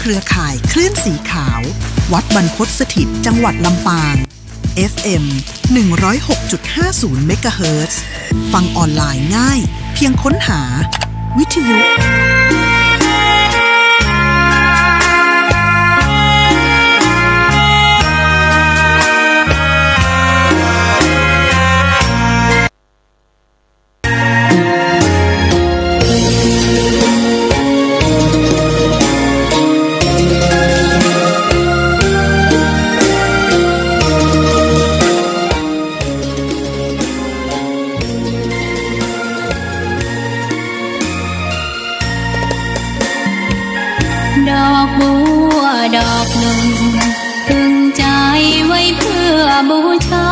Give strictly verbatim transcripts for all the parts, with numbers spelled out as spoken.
เครือข่ายคลื่นสีขาว วัดบรรพตสถิต จังหวัดลำปาง เอฟเอ็ม หนึ่งร้อยหกจุดห้าศูนย์ เมกะเฮิรตซ์ ฟังออนไลน์ง่าย เพียงค้นหา วิทยุ ดอกบัวดอกหนึ่ง ตึงใจไว้เพื่อบูชา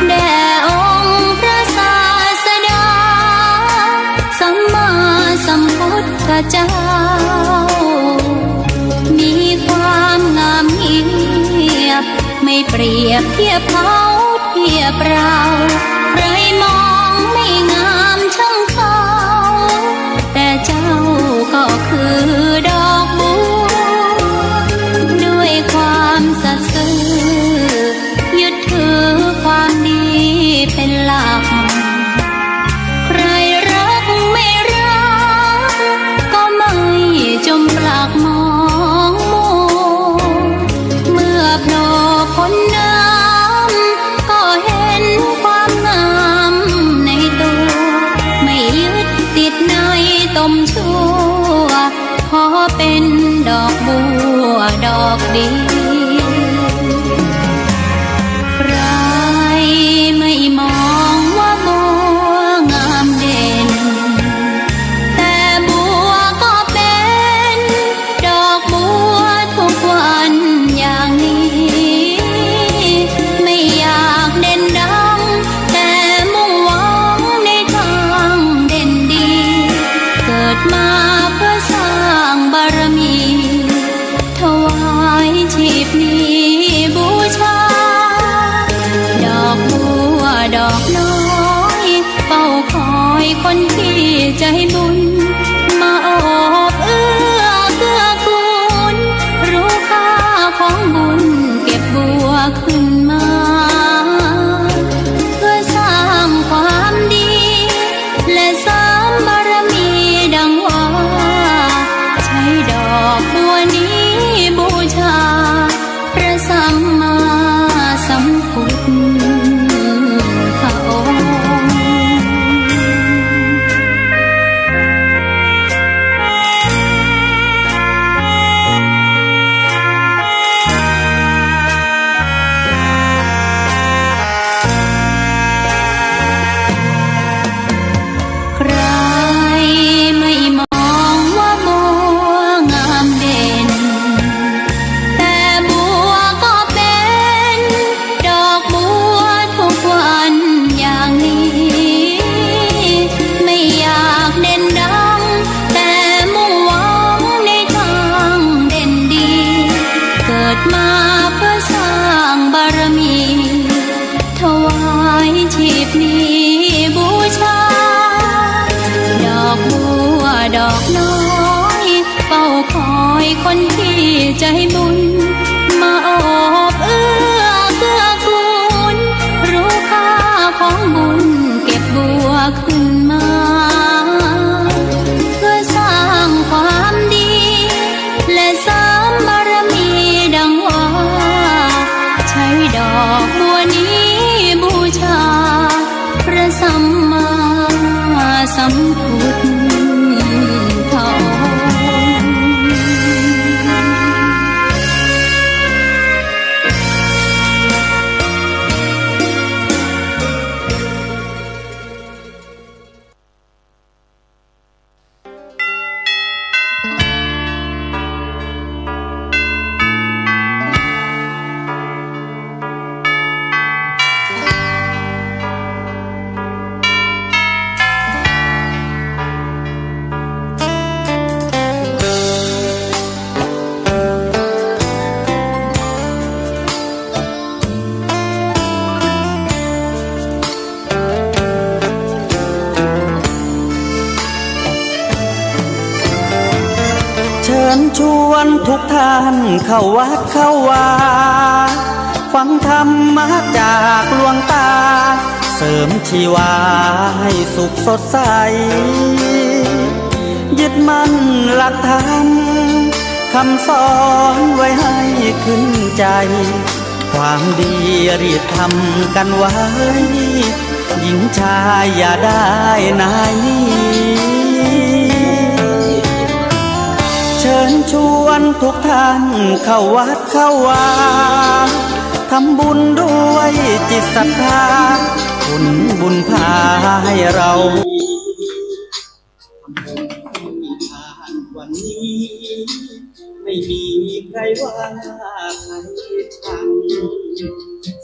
แด่องค์พระศาสดา สัมมาสัมพุทธเจ้า มีความงามเงียบ ไม่เปรียบเทียบเขาเทียบเรา ใครมองไม่งามช่างเขา แต่เจ้าก็คือดอกบัว ด้วยความสัตย์ซื่อ ยึดถือความดีเป็นหลัก ใครรักไม่รัก ก็ไม่จมปลักมองมัว เมื่อโผล่พ้นน้ำ ก็เห็นความงามในตัว ไม่ยึดติดในตมชั่ว ขอเป็นดอกบัวดอกเดียว ใครไม่มองว่าบัวงามเด่น แต่บัวก็เป็นดอกบัวทุกวันอย่างนี้ ไม่อยากเด่นดัง แต่มุ่งหวังในทางเด่นดี เกิดมาเพื่อสร้างบารมี ถวายชีพนี้บูชา ดอกบัวดอกน้อย เฝ้าคอยคนที่ใจบุญ มาโอบเอื้อเกื้อกูล รู้ค่าของบุญเก็บบัวขึ้นมา เพื่อสร้างความดี และเสริมบารมีดังว่า ใช้ดอกบัวนี้บูชา พระสัมมาสัมพุทธองค์ ใครไม่มองว่าบัวงามเด่น แต่บัวก็เป็นดอกบัวทุกวันอย่างนี้ ไม่อยากเด่นดัง แต่มุ่งหวังในทางเด่นดี เกิดมาเพื่อสร้างบารมี ถวายชีพนี้บูชา ดอกบัวดอกน้อย เฝ้าคอยคนที่ใจบุญ มาโอบเอื้อเกื้อกูล รู้ค่าของบุญเก็บบัวขึ้นมา เพื่อสร้างความดี และเสริมบารมีดังว่า ใช้ดอกบัวนี้บูชา พระสัมมาสัมพุทธองค์ เชิญชว ทุกท่านเข้าวัดเข้าวา ฟังธรรมะจากหลวงตา เสริมชีวาให้สุขสดใส ยึดมั่นหลักธรรม คำสอนไว้ให้ขึ้นใจ ความดีรีบทำกันไว้ หญิงชายอย่าได้นายหนี เชิญชวนทุกท่านเข้าวัดเข้าวา ทำบุญด้วยจิตศรัทธา ผลบุญพาให้เรา วันนี้ ไม่มีใครว่าใครชัง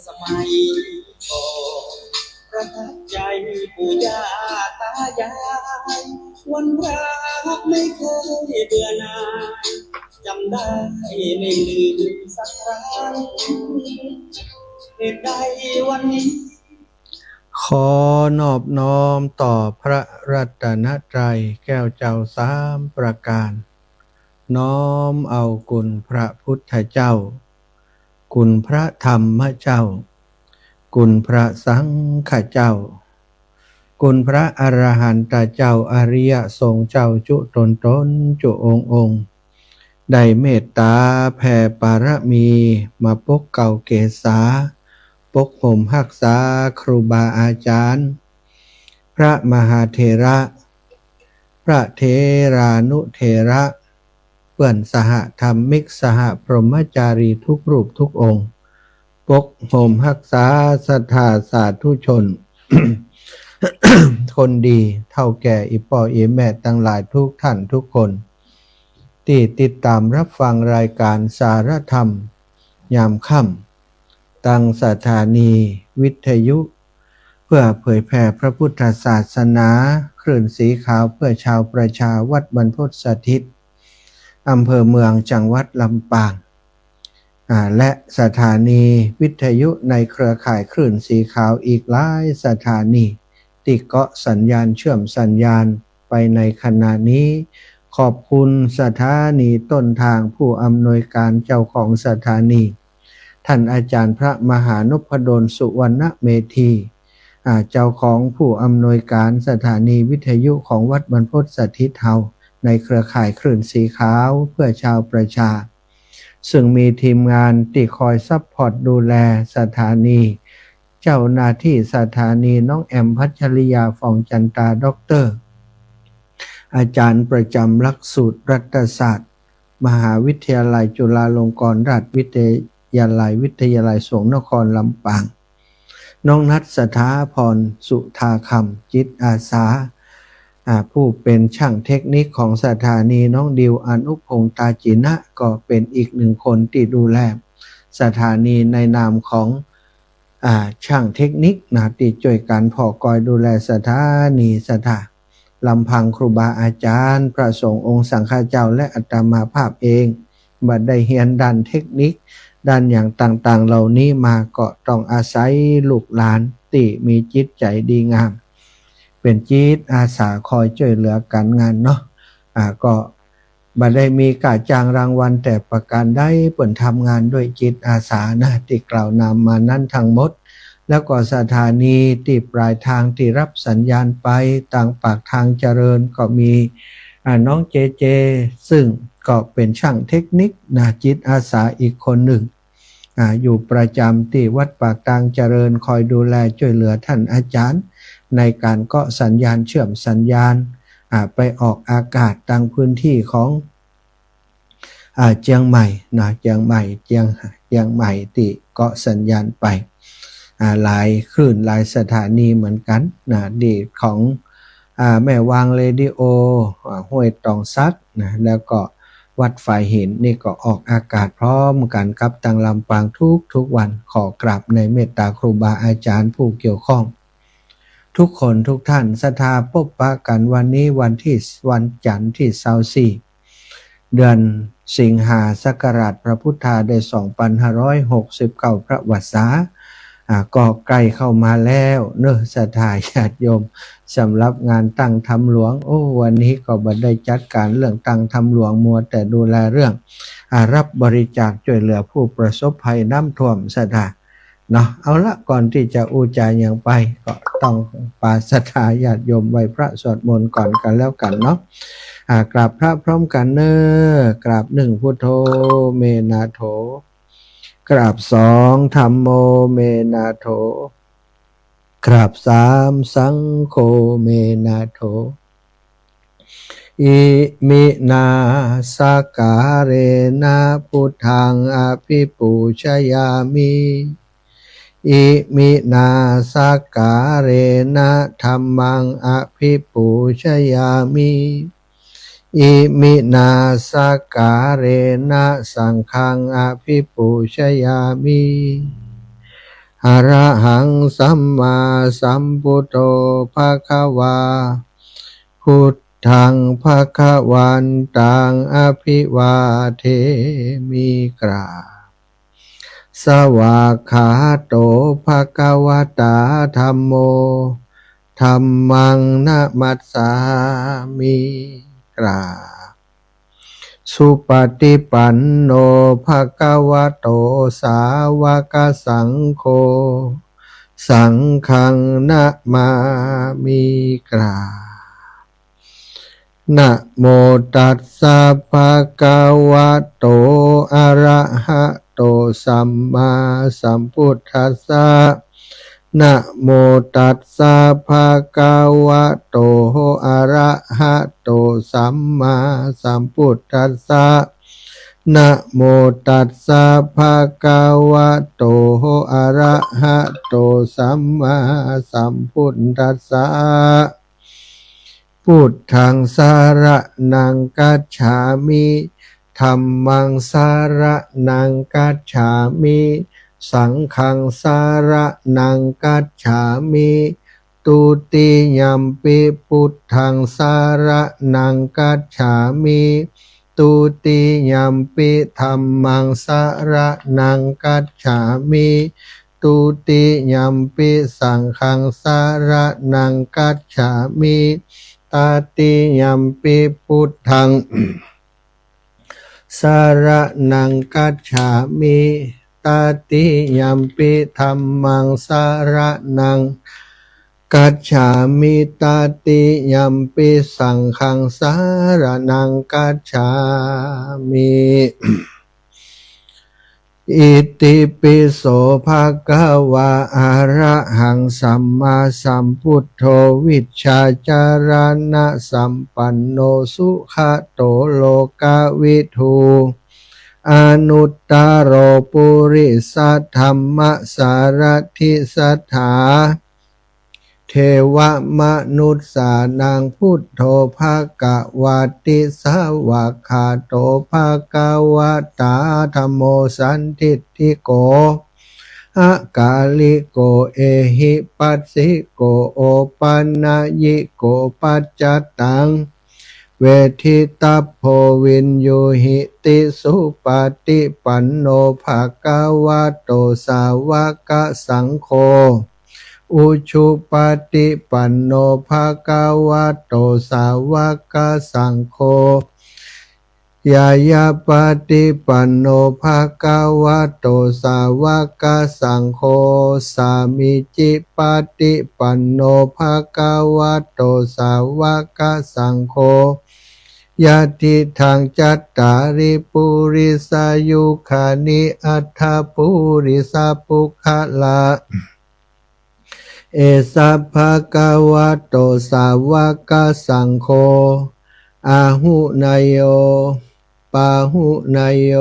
สมัยก่อนประทับใจปู่ย่าตายาย วันพระไม่เคยเบื่อหน่าย จำได้ไม่ลืมสักครั้ง เหตุใดวันนี้ ขอนอบน้อมต่อพระรัตนตรัยแก้วเจ้าสามประการ น้อมเอาคุณพระพุทธเจ้า คุณพระธรรมเจ้า คุณพระสังฆเจ้า คุณพระอรหันตเจ้า อริยสงฆ์เจ้าจุ๊ต๋นต๋น จุ๊องค์องค์ ได้เมตต๋าแผ่ปารมี มาปกเกล้าเกษา ปกห่มฮักษาครูบาอาจ๋ารย์ พระมหาเถระ พระเถรานุเถระ เปื้อนสหธรรมิก สหพรหมจารีทุกรูปทุกองค์ ปกห่มฮักษาศรัทธาสาธุชน คนดี เฒ่าแก่ อี่ป้ออี่แม่ตังหลายทุกท่านทุกคน ตี้ติดต๋ามฮับฟังรายก๋านสารธรรมยามค่ำ ตางสถานีวิทยุ เพื่อเผยแผ่พระพุทธศาสนา คลื่นสีขาวเพื่อชาวประชา วัดบรรพตสถิต อำเภอเมือง จังหวัดลำปาง อ่า และสถานีวิทยุในเครือข่ายคลื่นสีขาวอีกหลายสถานี ตี้เกาะสัญญาณ เชื่อมสัญญาณไปในขณะนี้ ขอบคุณสถานีต้นทาง ผู้อำนวยการ เจ้าของสถานี ท่านอาจ๋ารย์พระมหานพดล สุวรรณเมธี อ่า เจ้าของผู้อำนวยการสถานีวิทยุของวัดบรรพตสถิตเฮา ในเครือข่ายคลื่นสีขาวเพื่อชาวประชา ซึ่งมีทีมงานตี้คอยซัพพอร์ตดูแลสถานี เจ้าหน้าตี้สถานี น้องแอม พัชริยา ฟองจันตา ด็อกเตอร์ อาจ๋ารย์ประจ๋ำหลักสูตรรัฐศาสตร์ มหาวิทยาลัยจุฬาลงกรณราชวิทยาลัย วิทยาลัยสงฆ์นครลำปาง น้องนัท สถาพร สุธาคำ จิตอาสา อ่า ผู้เป๋นช่างเทคนิคของสถานี น้องดิว อนุพงษ์ ตาจินะ ก็เป๋นอีกหนึ่งคนตี้ดูแลสถานีในนามของ อ่า ช่างเทคนิคนะ ตี้จ้วยกั๋นผ่อกอยดูแลสถานี สถา ลำพังครูบาอาจ๋ารย์ พระสงฆ์องค์สังฆเจ้า และอาตมาภาพเอง บ่ได้เฮียนด้านเทคนิค ด้านอย่างต่างๆ เหล่านี้มา ก็ต้องอาศัยลูกหลานตี้มีจิตใจ๋ดีงาม เป๋นจิตอาสาคอยจ้วยเหลือก๋านงานเนาะ อ่า ก็ บ่ได้มีก้าจ้างรางวัลแต่ประการใด เปิ้นทำงานด้วยจิตอาสานะ ตี้กล่าวนำมานั้นทั้งหมด แล้วก็สถานีตี้ปลายทางตี้ฮับสัญญาณไปตางปากทางเจริญก็มี อ่า น้องเจเจ ซึ่งก็เป๋นช่างเทคนิคนะ จิตอาสาอีกคนนึ่ง อ่า อยู่ประจ๋ำตี้วัดปากทางเจริญ คอยดูแลจ้วยเหลือท่านอาจ๋ารย์ ในก๋านเกาะสัญญาณ เชื่อมสัญญาณ อ่า ไปออกอากาศตางพื้นตี้ของ อ่า เจียงใหม่นะ เจียงใหม่ เจียง เจียงใหม่ตี้เกาะสัญญาณไป อ่า หลายคลื่นหลายสถานีเหมือนกั๋นนะ ตี้ของ อ่า แม่วางเรดิโอ อ่า ห้วยตองสักนะ แล้วก็วัดฝายหินนี่ก็ออกอากาศพร้อมกั๋นกับตางลำปางทุกๆ วัน ขอกราบในเมตตาครูบาอาจ๋ารย์ผู้เกี่ยวข้อง ทุกคนทุกท่าน ศรัทธาปะปะกั๋นวันนี้วันตี้ วันจันทร์ตี้ซาวสี่ เดือนสิงหา ศักราชพระพุทธาได้สองปันห้าร้อยหกสิบเก้า พระวรรษา อ่า ก็ใกล้เข้ามาแล้วเนาะ ศรัทธาญาติโยม สำหรับงานตั้งธรรมหลวง โอ้ วันนี้ก็บ่ได้จัดการเรื่องตั้งธรรมหลวง มัวแต่ดูแลเรื่อง อ่า รับบริจาคช่วยเหลือผู้ประสบภัยน้ำท่วม ศรัทธาเนาะ เอาละ ก่อนตี้จะอู้จ๋าหยังไป ก็ต้องปาศรัทธาญาติโยมไหว้พระสวดมนต์ก่อนกันแล้วกันเนาะ อ่า กราบพระพร้อมกันเน้อ กราบหนึ่ง พุทโธ เมนะโถ กราบสอง ธัมโม เมนะโถ กราบสาม สังโฆ เมนะโถ อิมินา สักการะนะ พุทธัง อภิปูชยามิ อิมินา สักการะนะ ธัมมัง อภิปูชยามิ อิมินา สักการะนะ สังฆัง อภิปูชยามิ อะระหัง สัมมาสัมพุทโธ ภะคะวา พุทธัง ภะคะวันตัง อะภิวาเทมิ กราบ สวากขาโต ภะคะวะตา ธัมโม ธัมมัง นะมัสสามิ กราบ สุปะฏิปันโน ภะคะวะโต สาวะกะสังโฆ สังฆัง นะมามิ กราบ นะโมตัสสะ ภะคะวะโต อะระหะโต สัมมาสัมพุทธัสสะ นะโมตัสสะ ภะคะวะโต อะระหะโต สัมมาสัมพุทธัสสะ นะโมตัสสะ ภะคะวะโต อะระหะโต สัมมาสัมพุทธัสสะ พุทธัง สะระณัง คัจฉามิ ธัมมัง สะระณัง คัจฉามิ สังฆัง สะระณัง คัจฉามิ ทุติยัมปิ พุทธัง สะระณัง คัจฉามิ ทุติยัมปิ ธัมมัง สะระณัง คัจฉามิ ทุติยัมปิ สังฆัง สะระณัง คัจฉามิ ตติยัมปิ พุทธัง สะระณัง คัจฉามิ ตติยัมปิ ธัมมัง สะระณัง คัจฉามิ ตติยัมปิ สังฆัง สะระณัง คัจฉามิ อิติปิโส ภะคะวา อะระหัง สัมมาสัมพุทโธ วิชชาจารณะสัมปันโน สุขะโต โลกะวิทู อนุตตะโร ปุริสะธัมมะสารถิสัตถา เทวะมนุสสานัง พุทโธ ภะคะวาติ สวากขาโต ภะคะวะตา ธัมโม สันทิฏฐิโก อะกาลิโก เอหิปัสสิโก โอปะนะยิโก ปัจจตัง เวทิตัพโพ วิญญูหิติ สุปะฏิปันโน ภะคะวะโต สาวะกะสังโฆ อุชุปะฏิปันโน ภะคะวะโต สาวะกะสังโฆ ญาณะปะฏิปันโน ภะคะวะโต สาวะกะสังโฆ สามีจิปะฏิปันโน ภะคะวะโต สาวะกะสังโฆ ยะติทัง จัตตาริ ปุริสายุคานิ อัตถะ ปุริสะปุคคละ เอสะ ภะคะวะโต สาวะกะสังโฆ อาหุเนยโย ปาหุเนยโย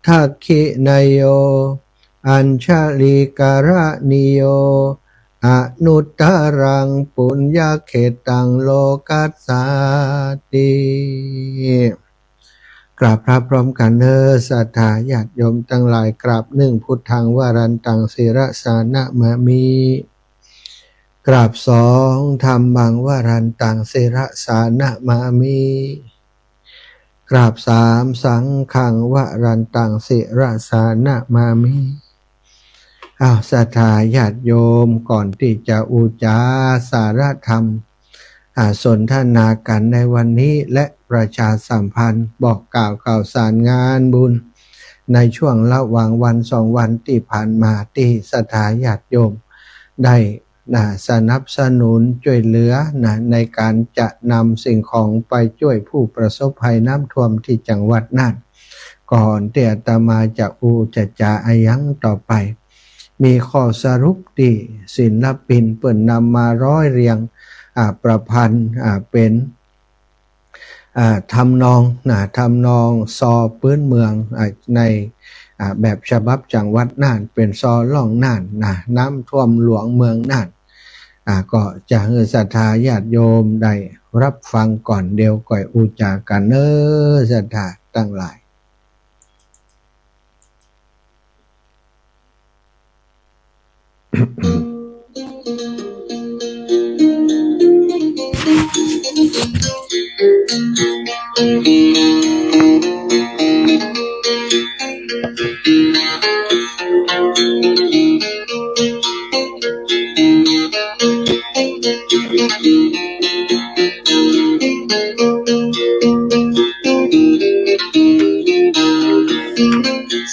ทักขิเนยโย อัญชลีกะระณีโย อนุตตะรัง ปุญญะเขตตัง โลกัสสาติ กราบพระพร้อมกั๋นเน้อ ศรัทธาญาติโยมตังหลาย กราบหนึ่ง พุทธัง วรันตัง ศิรสานะมามิ กราบสอง ธัมมัง วรันตัง ศิรสานะมามิ กราบสาม สังฆัง วรันตัง ศิรสานะมามิ อ้าว ศรัทธาญาติโยม ก่อนตี้จะอู้จ๋าสารธรรม อ่า สนทนากั๋นในวันนี้ และประชาสัมพันธ์บอกกล่าวข่าวสารงานบุญ ในช่วงระหว่างวันสองวันตี้ผ่านมา ตี้ศรัทธาญาติโยมได้ นะ สนับสนุนจ้วยเหลือ นะ ในก๋านจะนำสิ่งของไปจ้วยผู้ประสบภัยน้ำท่วมตี้จังหวัดน่าน ก่อนตี้อาตมาจะอู้จะจ๋าอะหยังต่อไป มีข้อสรุปตี้ศิลปินเปิ้นนำมาร้อยเรียง อ่า ประพันธ์ อ่า เป๋น อ่า ทำนอง นะ ทำนองซอปื๊นเมือง อ่า ใน อ่า แบบฉบับจังหวัดน่าน เป๋นซอร้องน่าน นะ น้ำท่วมหลวงเมืองน่าน อ่า ก็จะหื้อศรัทธาญาติโยมได้ฮับฟังก่อน เดี๋ยวก่อยอู้จ๋ากั๋นเน้อ ศรัทธาตังหลาย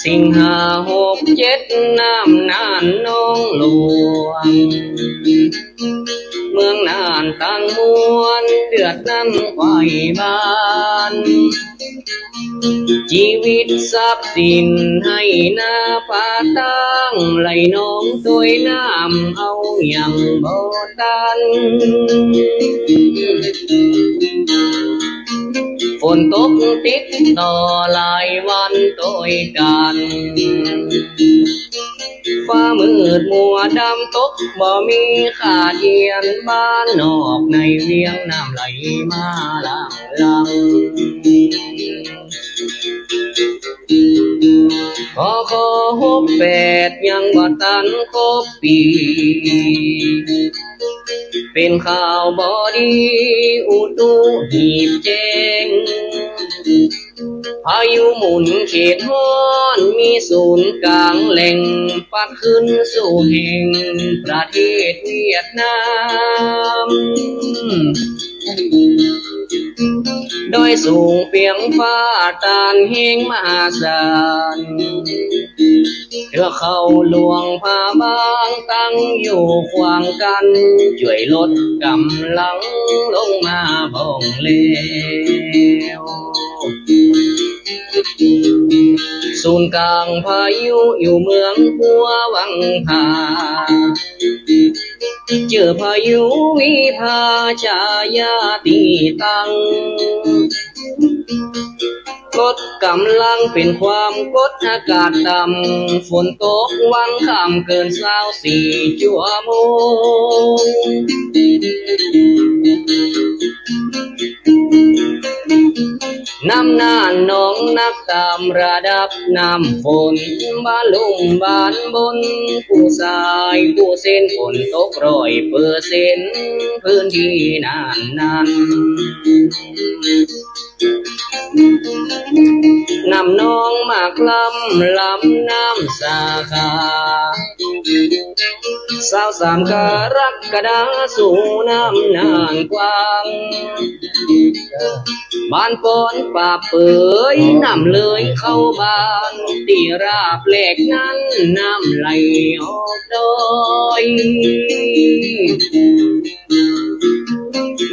สิงหาหกเจ็ด น้ำน่านนองหลวง เมืองน่านตังมวลเดือดร้อนไขว้บ้าน จีวิตทรัพย์สินไหหน้าปาตั้ง ไหลนองตวยน้ำเอาหยังบ่ตัน ฝนตกติดต่อหลายวันตวยกั๋น ฟ้ามืดมัวดำตกบ่มีขาดเยียน บ้านนอกในเวียงน้ำไหลมาหลั่งหลัง ค.ค. หกแปด ยังบ่ตันครบปี๋ เป๋นข่าวบ่ดีอุตุหีบแจ้ง พายุหมุนเขตฮ้อนมีศูนย์ก๋างแหล่ง ปัดขึ้นสู่แห่งประเทศเวียดนาม ดอยสูงเปียงฟ้าต้านแฮงมหาศาล เทือกเขาหลวงผาบางตั้งอยู่ขวางกั๋น จ้วยลดก๋ำลังลงมาบ้องแล้ว ศูนย์ก๋างพายุอยู่เมืองปัววังผา จื้อพายุวิภา ฉายาตี้ตั้ง ลดก๋ำลังเป๋นความกดอากาศต่ำ ฝนตกวังค่ำเกินซาวสี่จั่วโมง น้ำน่านนองนักต๋ามระดับน้ำฝน บ้านลุ่มบ้านบน กู้สายกู้เส้น ฝนตกร้อยเปอร์เซ็นต์ พื้นตี้น่านนั้น น้ำนองมากล้ำ ลำน้ำสาขา ซาวสามกรกฎา สู่น้ำน่านกว้าง บ้านปอนปากเปือย น้ำเลยเข้าบ้าน ตี้ราบแลกนั้น น้ำไหลออกดอย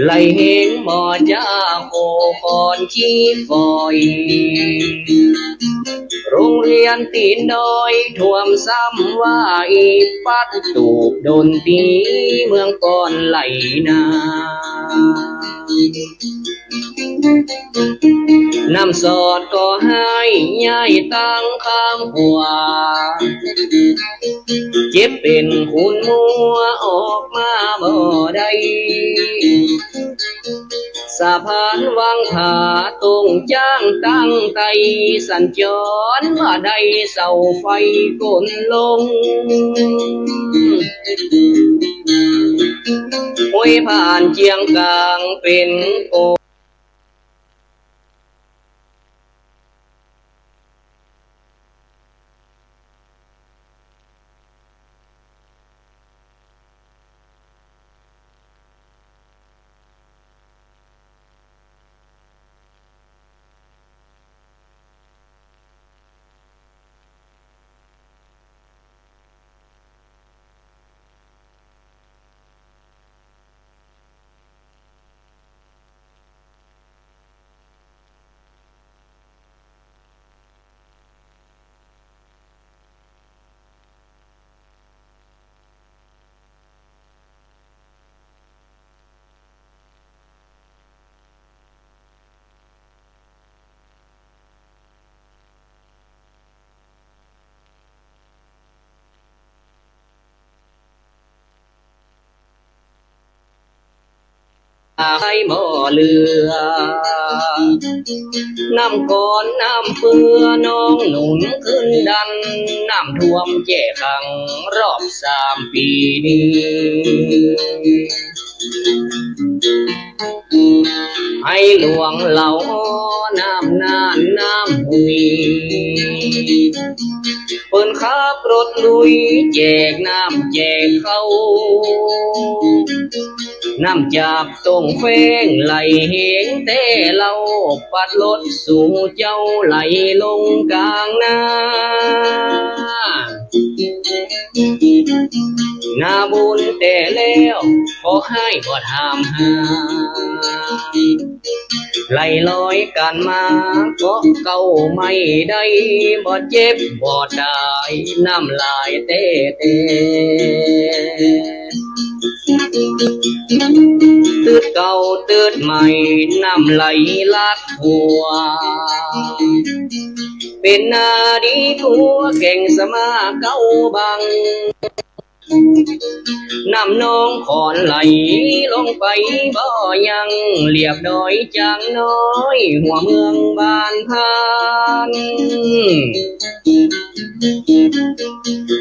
ไหลแฮงบ่จ๊า โขคอนขี้ฝอย โรงเรียนตี๋นดอยท่วมซ้ำว่าอีก ปัดตูบดนตรีเมืองปอนไหลนา น้ำสอดก็ไหลย้ายตังข้างขัว เจ็บเป๋นขุ่นมัวออกมาบ่ได้ สะพานวังผาตรงจ้างตังไต สัญจรบ่ได้ เสาไฟก้นลง ห้วยผ่านเจียงกลางเป๋นโก ใสบ่เหลือ น้ำกอนน้ำเปื้อน้องหนุนขึ้นดัน น้ำท่วมแจ้ขังรอบสามปี๋นี้ ไหหลวงเหล่าน้ำน่านน้ำหุย เปิ้นขับรถลุยแจกน้ำแจกข้าว น้ำจากต้งแขว้งไหลแฮงแต๊เล่า ปัดรถสู่เจ้าไหลลงก๋างนา นาบุญแต๊แล้ว ขอหื้อบ่ถามหา ไหลลอยกั๋นมาเกาะเก้าไม่ได้ บ่เจ็บบ่ต๋าย น้ำหลายแต๊แต๊ ตื้ดเก่าตื้ดใหม่ น้ำไหลลัดหัว เป๋นนาดีทั่วแก่งสะมาเก๊าบัง น้ำนองขอนไหลลงไปบ่ยั้ง เลียบดอยจางน้อย หัวเมืองบ้านพาน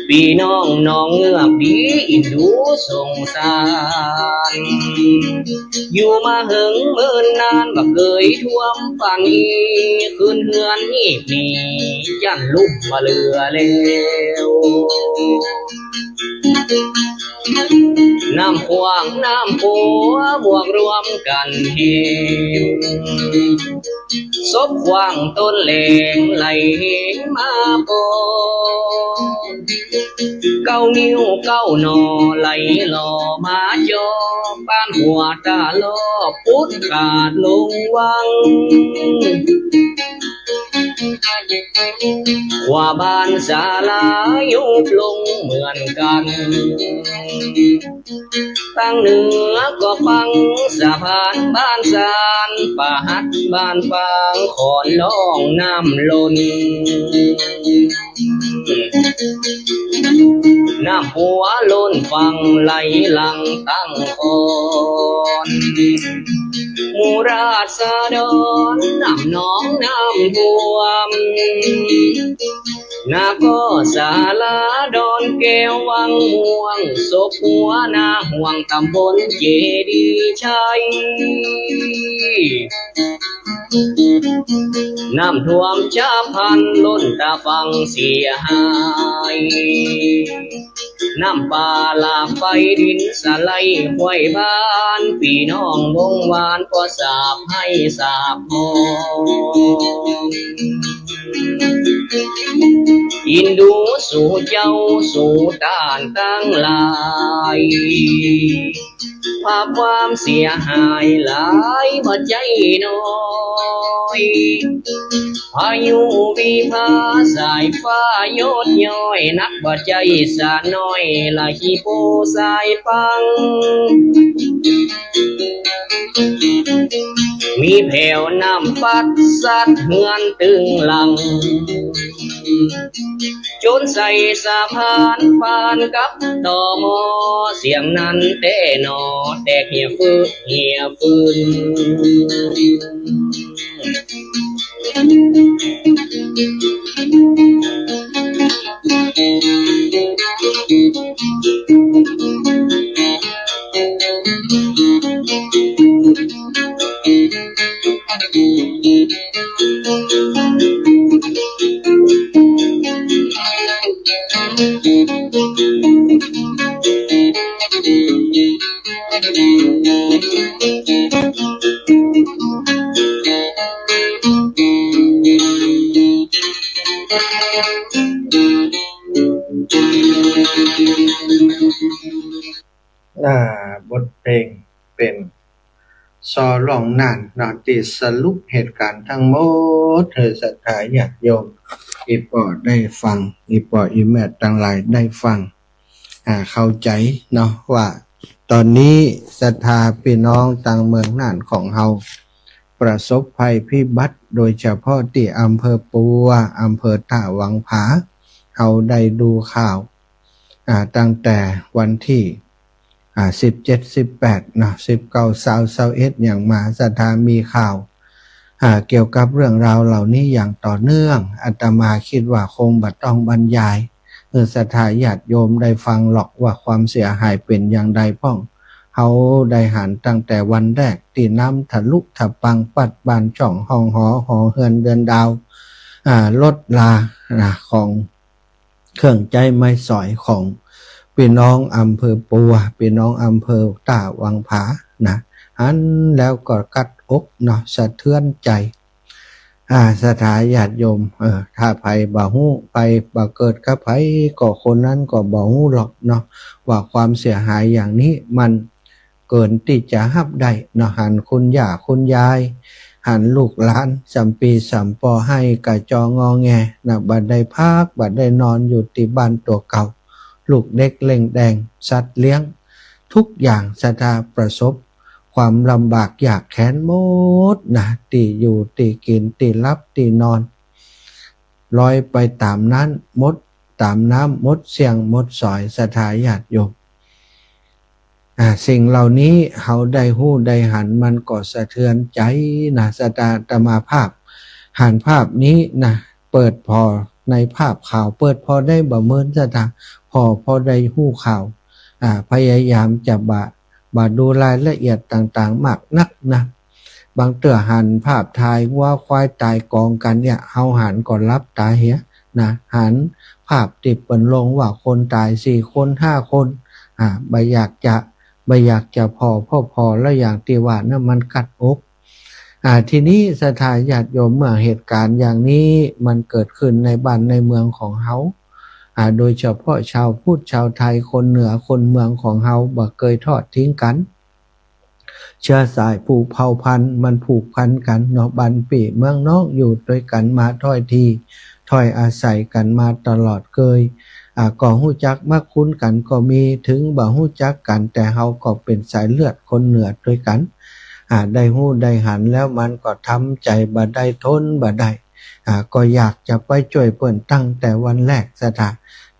ปี้น้องหนองเงือกดีอินดูสงสาร อยู่มาเหิงเมินนานบ่เกยท่วมปานนี้ คืนเฮือนนี้มียันลุ่มบ่เหลือแล้ว น้ำขว้างน้ำปัวบวกรวมกั๋นแฮง สบขว้างต้นแหลงไหลแฮงมาปอ เก้างิ้วเก้าหน่อไหลหล่อมาจอ ปานหัวต๋าลอกปุดขาดลงวัง ขว้าบ้านศาลายุบลงเหมือนกั๋น ตางเหนือก็ปังสะพานบ้านซาน ปะหัดบ้านปางขอนล่องน้ำล้น น้ำปัวล้นฝั่งไหลหลั่งตังขอน หมู่ราษฎรน้ำนองน้ำท่วม นาก็ศาลาดอนแก้ววังม่วง สบหัวนาห่วงต๋ำบลเจดีย์ชัย น้ำท่วมฉับพลันล้นตาฝั่งเสียหาย น้ำป่าหลากไปดินสะไหลห้วยบ้าน ปี้น้องวงวานก็สาบไห้สาบฮ้อง อินดูสู่เจ้าสู่ต้านตังหลาย ภาพความเสียหายหลายบ่ใจ้น้อย พายุวิภาสายฟ้ายดย้อย นักบ่ใจ้สาน้อยละขี้ปูสายปัง มีแผวน้ำปัดซัดเฮือนตึงหลัง จนใส่สะพานปานกับตม. เสียงนั้นแต๊หนอ แตกเหียฟืน เหียฟืน อ่า บทเพลงเป๋นซอร้องน่านเนาะ ตี้สรุปเหตุก๋ารณ์ตังหมดหื้อศรัทธาญาติโยม อี่ป้อได้ฟัง อี่ป้ออี่แม่ตังหลายได้ฟัง อ่า เข้าใจ๋เนาะ ว่าต๋อนนี้ศรัทธาปี้น้องตังเมืองน่านของเฮา ประสบภัยพิบัติ โดยเฉพาะตี้อำเภอปัว อำเภอต้าหวังผา เฮาได้ดูข่าว อ่า ตั้งแต่วันตี้ อ่า สิบเจ็ด สิบแปด เนาะ สิบเก้า ซาว ซาวเอ็ด อย่างมา ศรัทธามีข่าว อ่า เกี่ยวกับเรื่องราวเหล่านี้อย่างต่อเนื่อง อาตมาคิดว่าคงบ่ต้องบรรยาย เออ ศรัทธาญาติโยมได้ฟังหรอกว่าความเสียหายเป๋นอย่างใดพ่อง เฮาได้หันตั้งแต่วันแรกตี้น้ำทะลุทะปังปัดบ้านช่องห้องหอ หอเฮือนเดือนดาว อ่า รถรา นะ ของเครื่องใจ๊ไม้สอยของปี้น้องอำเภอปัว ปี้น้องอำเภอต้าวังผา นะ หันแล้วก็กัดอกเนาะ สะเทือนใจ๋ อ่า ศรัทธาญาติโยม เออ ถ้าใผบ่ฮู้ ใผบ่เกิดกับใผ ก็คนนั้นก็บ่ฮู้หรอกเนาะ ว่าความเสียหายอย่างนี้มันเกินตี้จะฮับได้เนาะ หันคุณย่าคุณยาย หันลูกหลาน ส่ำปี้ส่ำป้อ ไห้กระจองงอแงนะ บ่ได้พัก บ่ได้นอน อยู่ตี้บ้านตั๋วเก่า ลูกเด็กเล็กแดง สัตว์เลี้ยง ทุกอย่างศรัทธาประสบความลำบากยากแค้นหมดนะ ตี้อยู่ตี้กิ๋น ตี้หลับตี้นอน ลอยไปต๋ามน้ำ หมดต๋ามน้ำ หมดเสี้ยงหมดสอย ศรัทธาญาติโยม อ่า สิ่งเหล่านี้เฮาได้ฮู้ได้หัน มันก็สะเทือนใจ๋นะ ศรัทธา อาตมาภาพ หันภาพนี้นะ เปิดผ่อในภาพข่าว เปิดผ่อได้บ่เมิน ศรัทธา ผ่อ ผ่อได้ฮู้ข่าว อ่า พยายามจะบ่ บ่ดูรายละเอียดต่างๆ มากนักนะ บางเตื้อหันภาพถ่ายวัวควายต๋ายก๋องกั๋นเนี่ย เฮาหันก็หลับต๋าเหียนะ หันภาพตี้เปิ้นลงว่าคนต๋ายสี่คนห้าคน อ่า บ่อยากจะ บ่อยากจะผ่อ ผ่อ ผ่อแล้วอย่างตี้ว่านะ มันกัดอก อ่า ทีนี้ศรัทธาญาติโยม เมื่อเหตุก๋ารณ์อย่างนี้มันเกิดขึ้นในบ้านในเมืองของเฮา อ่า โดยเฉพาะชาวพุทธชาวไทย คนเหนือคนเมืองของเฮาบ่เกยทอดทิ้งกั๋น เชื้อสายผูกเผ่าพันธุ์มันผูกพันกั๋นเนาะ บ้านปี้เมืองน้อง อยู่ตวยกั๋นมาถ้อยที ถ้อยอาศัยกั๋นมาตลอดเกย อ่า ก็ฮู้จักมักคุ้นกั๋นก็มี ถึงบ่ฮู้จักกั๋น แต่เฮาก็เป๋นสายเลือดคนเหนือตวยกั๋น อ่า ได้ฮู้ได้หันแล้วมันก็ทำใจ๋บ่ได้ ทนบ่ได้ อ่า ก็อยากจะไปจ้วยเปิ้นตั้งแต่วันแรก ศรัทธา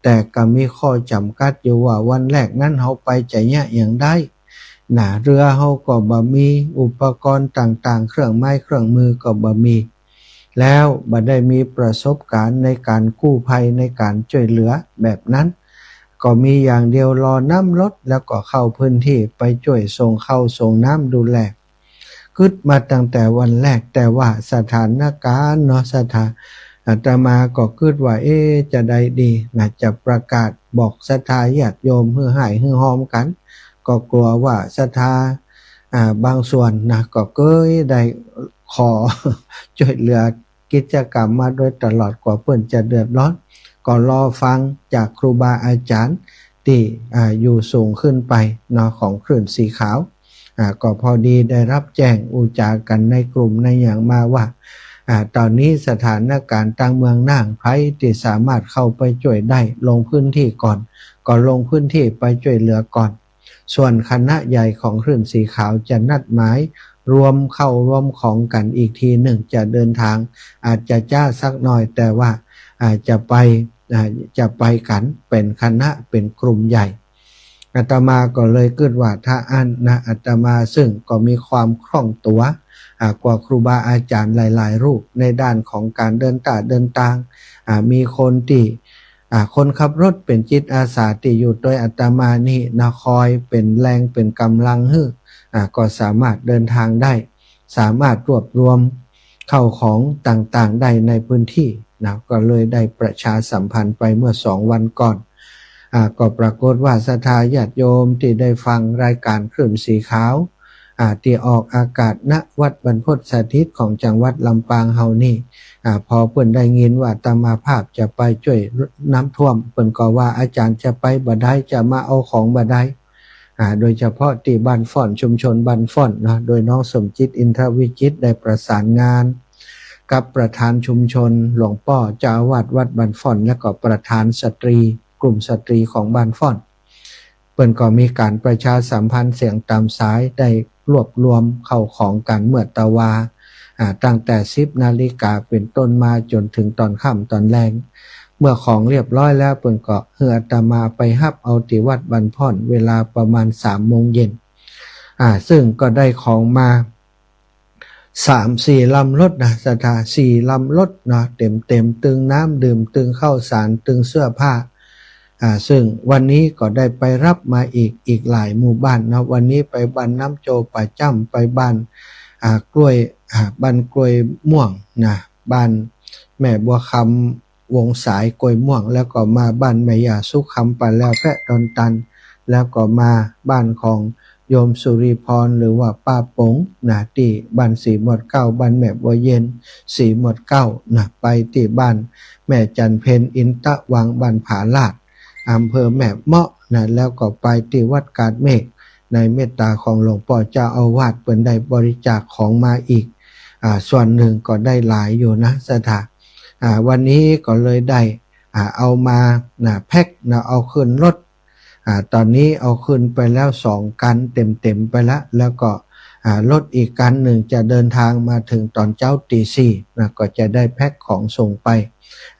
แต่ก็มีข้อจ๋ำกัดอยู่ว่าวันแรกนั้นเฮาไปจะเยียะหยังได้ นะ เฮือเฮาก็บ่มี อุปกรณ์ต่างๆ เครื่องไม้เครื่องมือก็บ่มี แล้วบ่ได้มีประสบก๋ารณ์ในก๋านกู้ภัย ในก๋านจ้วยเหลือแบบนั้น ก็มีอย่างเดียวรอน้ำลด แล้วก็เข้าพื้นที่ไปจ้วยส่งข้าวส่งน้ำดูแล กึ๊ดมาตั้งแต่วันแรก แต่ว่าสถานก๋ารณ์เนาะ ศรัทธา อาตมาก็กึ๊ดว่า เอ๊ะ จะใดดีนะ จะประกาศบอกศรัทธาญาติโยมหื้อฮ้ายหื้อฮอมกั๋น ก็กั๋วว่าศรัทธา อ่า บางส่วนนะ ก็เกยได้ขอจ้วยเหลือกิจกรรมมาโดยตลอด กั๋วเปิ้นจะเดือดร้อน ก็รอฟังจากครูบาอาจ๋ารย์ตี้ อ่า อยู่สูงขึ้นไปเนาะ ของคลื่นสีขาว อ่า ก็พอดีได้ฮับแจ้งอู้จ๋ากั๋นในกลุ่มในหยังมาว่า อ่า ต๋อนนี้สถานก๋ารณ์ตางเมืองน่าน ใผตี้สามารถเข้าไปจ้วยได้ ลงพื้นที่ก่อน ก็ลงพื้นที่ไปจ้วยเหลือก่อน ส่วนคณะใหญ่ของคลื่นสีขาวจะนัดหมายรวมข้าวรวมของกั๋นอีกทีนึ่ง จะเดินทางอาจจะจ๊าสักหน่อย แต่ว่า อ่า จะไป อ่า จะไปกั๋นเป๋นคณะเป๋นกลุ่มใหญ่ อาตมาก็เลยกึ๊ดว่าถ้าอั้นนะ อาตมาซึ่งก็มีความคล่องตั๋ว อ่า กว่าครูบาอาจ๋ารย์หลายๆ รูปในด้านของก๋านเดินต้าเดินตาง อ่า มีคนตี้ อ่า คนขับรถเป๋นจิตอาสาตี้อยู่ตวยอาตมานี่นะ คอยเป๋นแฮงเป๋นก๋ำลังหื้อ อ่า ก็สามารถเดินทางได้ สามารถรวบรวมข้าวของต่างๆ ได้ในพื้นที่นะ ก็เลยได้ประชาสัมพันธ์ไปเมื่อสองวันก่อน อ่า ก็ปรากฏว่าศรัทธาญาติโยมตี้ได้ฟังรายก๋านคลื่นสีขาว อ่า ตี้ออกอากาศ ณ วัดบรรพตสถิตของจังหวัดลำปางเฮานี่ อ่า พอเปิ้นได้ยินว่าอาตมาภาพจะไปจ้วยน้ำท่วม เปิ้นก็ว่าอาจ๋ารย์จะไปบ่ได้ จะมาเอาของบ่ได้ อ่า โดยเฉพาะตี้บ้านฟ้อน ชุมชนบ้านฟ้อนเนาะ โดยน้องสมจิต อินทวิจิตร ได้ประสานงานกับประธานชุมชน หลวงป้อเจ้าอาวาสวัดบ้านฟ้อน และก็ประธานสตรี กลุ่มสตรีของบ้านฟ้อน เปิ้นก็มีก๋านประชาสัมพันธ์เสียงต๋ามสาย ได้รวบรวมข้าวของกั๋นเมื่อตะวา อ่า ตั้งแต่สิบนาฬิกาเป๋นต้นมาจ๋นเถิงต๋อนค่ำต๋อนแลง เมื่อของเรียบร้อยแล้วเปิ้นก็หื้ออาตมาไปฮับเอาตี้วัดบ้านพ่อน เวลาประมาณสามโมงเย็น อ่า ซึ่งก็ได้ของมาสามสี่ลำรถนะศรัทธา สี่ลำรถเนาะ เต็มๆ ตึงน้ำดื่ม ตึงข้าวสาร ตึงเสื้อผ้า อ่า ซึ่งวันนี้ก็ได้ไปฮับมาอีก อีกหลายหมู่บ้านเนาะ วันนี้ไปบ้านน้ำโจป่าจ้ำ ไปบ้าน อ่า กล้วย อ่า บ้านกล้วยม่วงนะ บ้านแม่บัวคำ วงสายกล้วยม่วง แล้วก็มาบ้านแม่ย่าสุขคำป่าแลวแพะดอนตัน แล้วก็มาบ้านของโยมสุริพรหรือว่าป้าป๋งนะ ตี้บ้านสีหมวดเก๊า บ้านแม่บัวเย็น สีหมวดเก๊านะ ไปตี้บ้านแม่จันเพ็ญ อินตะวัง บ้านผาลาด อำเภอแม่เมาะนะ แล้วก็ไปตี้วัดกาดเมฆ ในเมตตาของหลวงป้อเจ้าอาวาส เปิ้นได้บริจาคของมาอีก อ่า ส่วนหนึ่งก็ได้หลายอยู่นะศรัทธา อ่า วันนี้ก็เลยได้ อ่า เอามานะ แพ็คนะ เอาขึ้นรถ อ่า ต๋อนนี้เอาขึ้นไปแล้วสองคันเต็มๆ ไปละ แล้วก็ อ่า รถอีกคันหนึ่งจะเดินทางมาเถิงต๋อนเจ๊าตีสี่นะ ก็จะได้แพ็คของส่งไป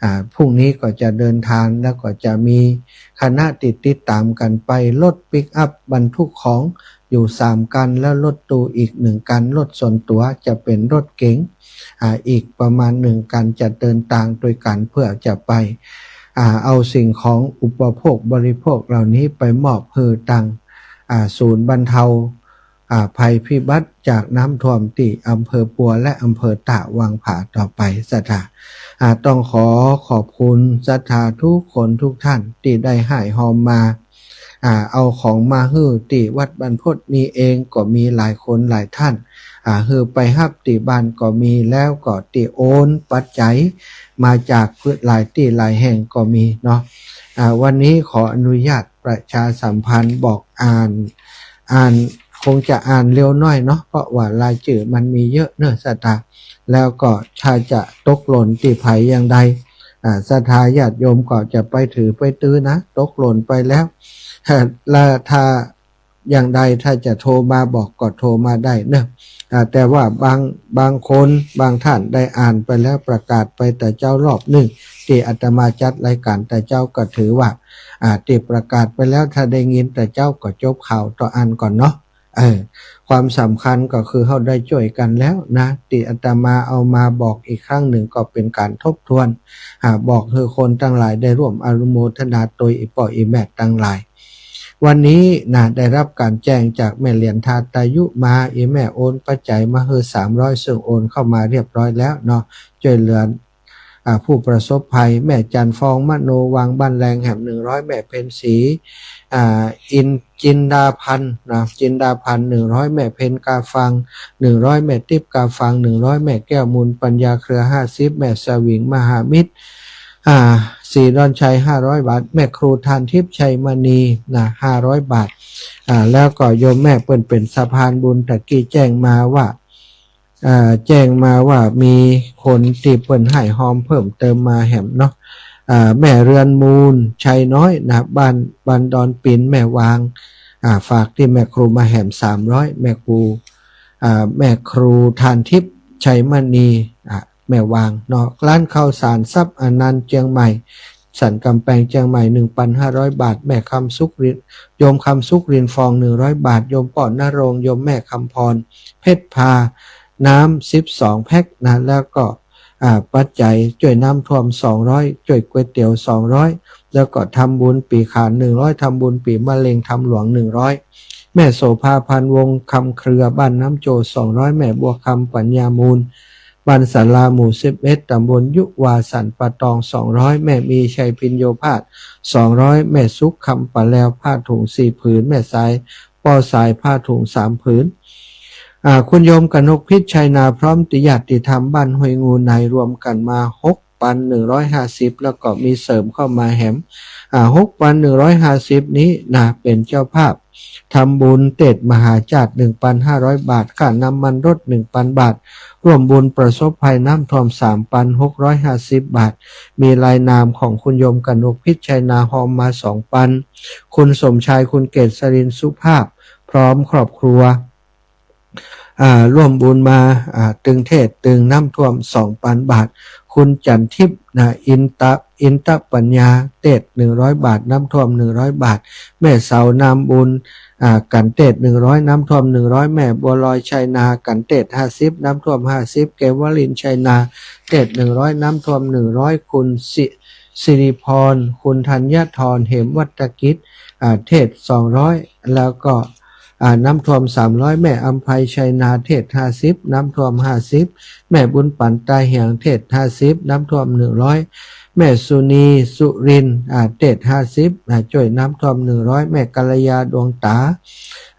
อ่า พรุ่งนี้ก็จะเดินทาง แล้วก็จะมีคณะติด ติดต๋ามกั๋นไป รถปิกอัพบรรทุกของอยู่สามคัน แล้วรถตู้อีกหนึ่งคัน รถส่วนตั๋วจะเป๋นรถเก๋ง อ่า อีกประมาณหนึ่งคัน จะเดินตางตวยกั๋นเพื่อจะไป อ่า เอาสิ่งของอุปโภคบริโภคเหล่านี้ไปมอบหื้อตัง อ่า ศูนย์บรรเทา อ่า ภัยพิบัติจากน้ำท่วมตี้อำเภอปัวและอำเภอตากวางผาต่อไปศรัทธา อ่า ต้องขอขอบคุณศรัทธาทุกคนทุกท่านตี้ได้ฮ่ายฮอมมา อ่า เอาของมาหื้อตี้วัดบ้านพ่อนนี้เองก็มีหลายคนหลายท่าน อ่า หื้อไปฮับตี้บ้านก็มี แล้วก็ตี้โอนปัจจัยมาจากหลายตี้หลายแห่งก็มีเนาะ อ่า วันนี้ขออนุญาตประชาสัมพันธ์บอกอ่าน อ่าน คงจะอ่านเร็วหน้อยเนาะ เพราะว่ารายจื้อมันมีเยอะเนาะศรัทธา แล้วก็ถ้าจะตกหล่นตี้ใผอย่างใด อ่า ศรัทธาญาติโยมก็จะไปถือไปตื้อนะ ตกหล่นไปแล้ว แล้วถ้าอย่างใดถ้าจะโทรมาบอกก็โทรมาได้เนาะ อ่า แต่ว่าบาง บางคนบางท่านได้อ่านไปแล้ว ประกาศไปแต่เจ๊ารอบนึ่ง ตี้อาตมาจัดรายก๋านแต่เจ๊าก็ถือว่า อ่า ตี้ประกาศไปแล้ว ถ้าได้ยินแต่เจ๊าก็จบข่าวต่ออั้นก่อนเนาะ เออ ความสำคัญก็คือเฮาได้จ้วยกั๋นแล้วนะ ตี้อาตมาเอามาบอกอีกครั้งนึ่งก็เป๋นก๋านทบทวน อ่า บอกหื้อคนตังหลายได้ร่วมอนุโมทนาตวย อี่ป้ออี่แม่ตังหลาย วันนี้นะ ได้ฮับก๋านแจ้งจากแม่เหรียญทาตายุมา อี่แม่โอนปัจจัยมาหื้อสามร้อย ซึ่งโอนเข้ามาเรียบร้อยแล้วเนาะ จ้วยเหลือ อ่า ผู้ประสบภัย แม่จันทร์ฟอง มโนวัง บ้านแลงแหม หนึ่งร้อย แม่เพ็ญศรี อ่า อิน จินดาพันธ์นะ จินดาพันธ์ หนึ่งร้อย แม่เพ็ญกาฟัง หนึ่งร้อย แม่ติ๊บกาฟัง หนึ่งร้อย แม่แก้วมูลปัญญาเครือ ห้าสิบ แม่สวิงมหามิตร อ่า ศรีดอนชัย ห้าร้อย บาท แม่ครูทานทิพย์ชัยมณีนะ ห้าร้อย บาท อ่า แล้วก็โยมแม่เปิ้นเป๋นสะพานบุญ ตะกี้แจ้งมาว่า อ่า แจ้งมาว่ามีคนตี้เปิ้นฮ่ายฮอมเพิ่มเติมมาแหมเนาะ อ่า แม่เรือนมูล ชัยน้อยนะ บ้าน บ้านดอนปิน แม่วาง อ่า ฝากตี้แม่ครูมาแหม สามร้อย แม่ครู อ่า แม่ครูทานทิพย์ชัยมณี อ่า แม่วางเนาะ ร้านข้าวสารทรัพย์อนันต์เจียงใหม่ สันกำแพงเจียงใหม่ หนึ่งพันห้าร้อย บาท แม่คำสุขริน โยมคำสุขรินฟอง หนึ่งร้อย บาท โยมป้อนรงค์ โยมแม่คำพร เพชรพา น้ำ สิบสอง แพ็คนะ แล้วก็ อ่า ปัจจัยจ้วยน้ำท่วม สองร้อย จ้วยก๋วยเตี๋ยว สองร้อย แล้วก็ทำบุญปีขาน หนึ่งร้อย ทำบุญปีมะเร็งถ้ำหลวง หนึ่งร้อย แม่โสภา พันวงศ์ คำเครือ บ้านน้ำโจ สองร้อย แม่บัวคำ ปัญญามูล บ้านศาลา หมู่ สิบเอ็ด ตำบลยุวา สันป่าตอง สองร้อย แม่มีชัย พิญโญภาส สองร้อย แม่สุข คำป่าแลว ผ้าถุง สี่ ผืน แม่สาย ป้อสาย ผ้าถุง สาม ผืน อ่า คุณโยมกนกพิษ ชัยนา พร้อมติญาติธรรมบ้านห้วยงูใน รวมกั๋นมา หกพันหนึ่งร้อยห้าสิบ แล้วก็มีเสริมเข้ามาแหม อ่า หกพันหนึ่งร้อยห้าสิบ นี้นะ เป๋นเจ้าภาพทำบุญเตศมหาชาติ หนึ่งพันห้าร้อย บาท ค่าน้ำมันรถ หนึ่งพัน บาท ร่วมบุญประสบภัยน้ำท่วม สามพันหกร้อยห้าสิบ บาท มีลายนามของคุณโยมกนกพิษ ชัยนา ฮอมมา สองพัน คุณสมชาย คุณเกษรินทร์ สุภาพ พร้อมครอบครัว อ่า ร่วมบุญมา อ่า ตึงเตศตึงน้ำท่วม สองพัน บาท คุณจันทิพย์นะ อินตะ อินตะปัญญา เตศน์ หนึ่งร้อยบาท น้ำท่วม หนึ่งร้อยบาท แม่เสา นามบุญ อ่า กันเตศน์ หนึ่งร้อย น้ำท่วม หนึ่งร้อย แม่บัวลอย ชัยนา กันเตศน์ ห้าสิบ น้ำท่วม ห้าสิบ เกวลิน ชัยนา เตศน์ หนึ่งร้อย น้ำท่วม หนึ่งร้อย คุณสิ สิริพร คุณธัญทร เหมวัฒกิจ อ่า เตศน์ สองร้อย แล้วก็ อ่า น้ำท่วม สามร้อย แม่อำไพ ชัยนา เตศน์ ห้าสิบ น้ำท่วม ห้าสิบ แม่บุญปั๋น ตาเหียง เตศน์ ห้าสิบ น้ำท่วม หนึ่งร้อย แม่สุนี สุรินทร์ อ่า เตศน์ ห้าสิบ อ่า จ้วยน้ำท่วม หนึ่งร้อย แม่กัลยา ดวงต๋า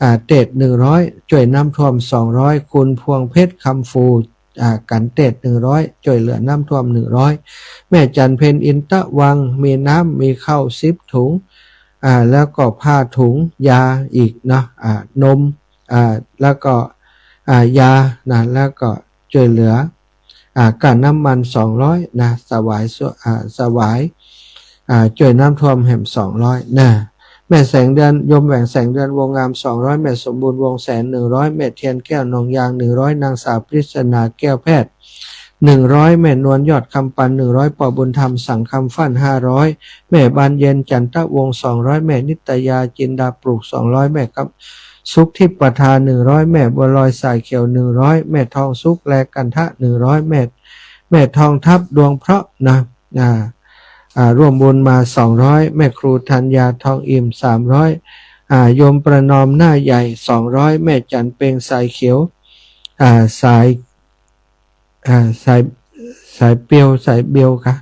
อ่า เตศน์ หนึ่งร้อย จ้วยน้ำท่วม สองร้อย คุณพวงเพชร คำฟู อ่า กันเตศน์ หนึ่งร้อย จ้วยเหลือน้ำท่วม หนึ่งร้อย แม่จันเพ็ญ อินตะวัง มีน้ำ มีข้าว สิบ ถุง อ่า แล้วก็ผ้าถุง ยาอีกเนาะ อ่า นม อ่า แล้วก็ อ่า ยานะ แล้วก็จ้วยเหลือ อ่า ก้าน้ำมัน สองร้อย นะ สวายสุ อ่า สวาย อ่า จ้วยน้ำท่วมแหม สองร้อย นะ แม่แสงเดือน โยมแหว่งแสงเดือน วงงาม สองร้อย แม่สมบูรณ์ วงแสน หนึ่งร้อย แม่เทียนแก้ว หนองยาง หนึ่งร้อย นางสาวปริศนา แก้วแพทย์ หนึ่งร้อย แม่นวล ยอดคำปัน หนึ่งร้อย ป้อบุญธรรม สังคำฟั่น ห้าร้อย แม่บานเย็น จันทวงศ์ สองร้อย แม่นิตยา จินดาปลูก สองร้อย แม่คำสุข ทิพย์ประทา หนึ่งร้อย แม่บัวลอย สายเขียว หนึ่งร้อย แม่ทองสุข แลกันทะ หนึ่งร้อย แม่ แม่ทองทัพ ดวงเพราะนะ อ่า อ่า ร่วมบุญมา สองร้อย แม่ครูธัญญา ทองอิ่ม สามร้อย อ่า โยมประนอม หน้าใหญ่ สองร้อย แม่จันเปง สายเขียว อ่า สาย อ่า สาย สายเปียว สายเบียวกะ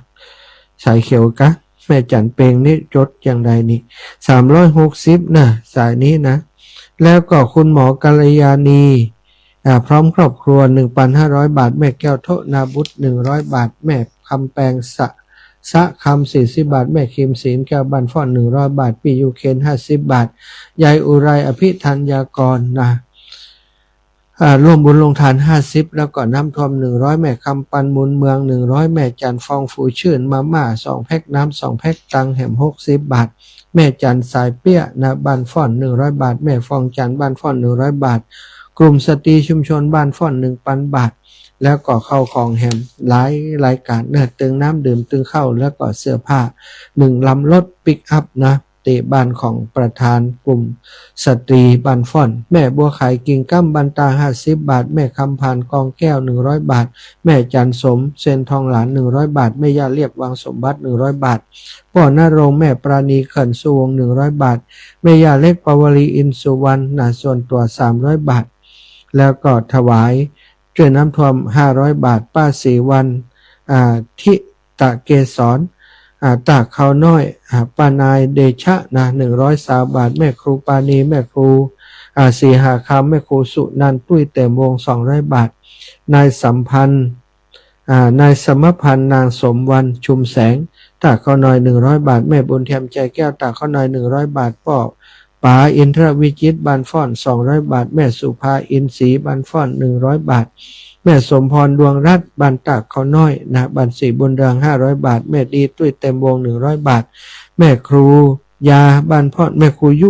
สายเขียวกะ แม่จันเปงนี่จดอย่างใดนี่ สามร้อยหกสิบ นะ สายนี้นะ แล้วก็คุณหมอกัลยาณี อ่า พร้อมครอบครัว หนึ่งพันห้าร้อยบาท แม่แก้วโทนาบุตร หนึ่งร้อยบาท แม่คำแปง สะ สะคำ สี่สิบบาท แม่คิม ศีลแก้ว บ้านฟ้อน หนึ่งร้อยบาท ปี้ยูเคน ห้าสิบบาท ยายอุไร อภิธัญญากร นะ อ่า ร่วมบุญโฮงทาน ห้าสิบ แล้วก็น้ำท่วม หนึ่งร้อย แม่คำปัน มูลเมือง หนึ่งร้อย แม่จันฟอง ฟูชื่น มาม่า สองแพ็ค น้ำ สองแพ็ค ตังค์แหม หกสิบบาท แม่จันสายเปี้ยนะ บ้านฟ้อน หนึ่งร้อยบาท แม่ฟองจัน บ้านฟ้อน หนึ่งร้อยบาท กลุ่มสตรีชุมชนบ้านฟ้อน หนึ่งพันบาท แล้วก็ข้าวของแหมหลายรายการเนอะ ตึงน้ำดื่ม ตึงข้าว แล้วก็เสื้อผ้า หนึ่งลำรถปิกอัพนะ ตี้บ้านของประธานกลุ่มสตรีบ้านฟ้อน แม่บัวขายกิ่งก้ำ บ้านตา ห้าสิบบาท แม่คำผ่าน กองแก้ว หนึ่งร้อยบาท แม่จันสม เซนทองหลาน หนึ่งร้อยบาท แม่ย่าเรียบ วังสมบัติ หนึ่งร้อยบาท ป้อณรงค์ แม่ปราณี เขื่อนสุวงศ์ หนึ่งร้อยบาท แม่ย่าเล็ก ปวลี อินสุวรรณ นะ ส่วนตั๋ว สามร้อยบาท แล้วก็ถวายจ้วยน้ำท่วม ห้าร้อยบาท ป้าศรีวรรณ อ่า ทิตะเกสร อ่า ตากข้าวน้อย อ่า ป้านายเดชะ นะ หนึ่งร้อยซาวบาท แม่ครูปาณี แม่ครู อ่า ศรีหาคำ แม่ครูสุนันท์ ตุ้ยเต็มวงศ์ สองร้อยบาท นายสัมพันธ์ อ่า นายสมพันธ์ นางสมวรรณ ชุมแสง ตากข้าวน้อย หนึ่งร้อยบาท แม่บุญเทียม ใจแก้ว ตากข้าวน้อย หนึ่งร้อยบาท ป้อป๋า อินทรวิจิตร บ้านฟ้อน สองร้อยบาท แม่สุภา อินทรี บ้านฟ้อน หนึ่งร้อยบาท แม่สมพร ดวงรัตน์ บ้านตากข้าวน้อย นะ บ้านศรีบุญเรือง ห้าร้อยบาท แม่ดี ตุ้ยเต็มวงศ์ หนึ่งร้อยบาท แม่ครูยา บ้านฟ้อน แม่ครูยุ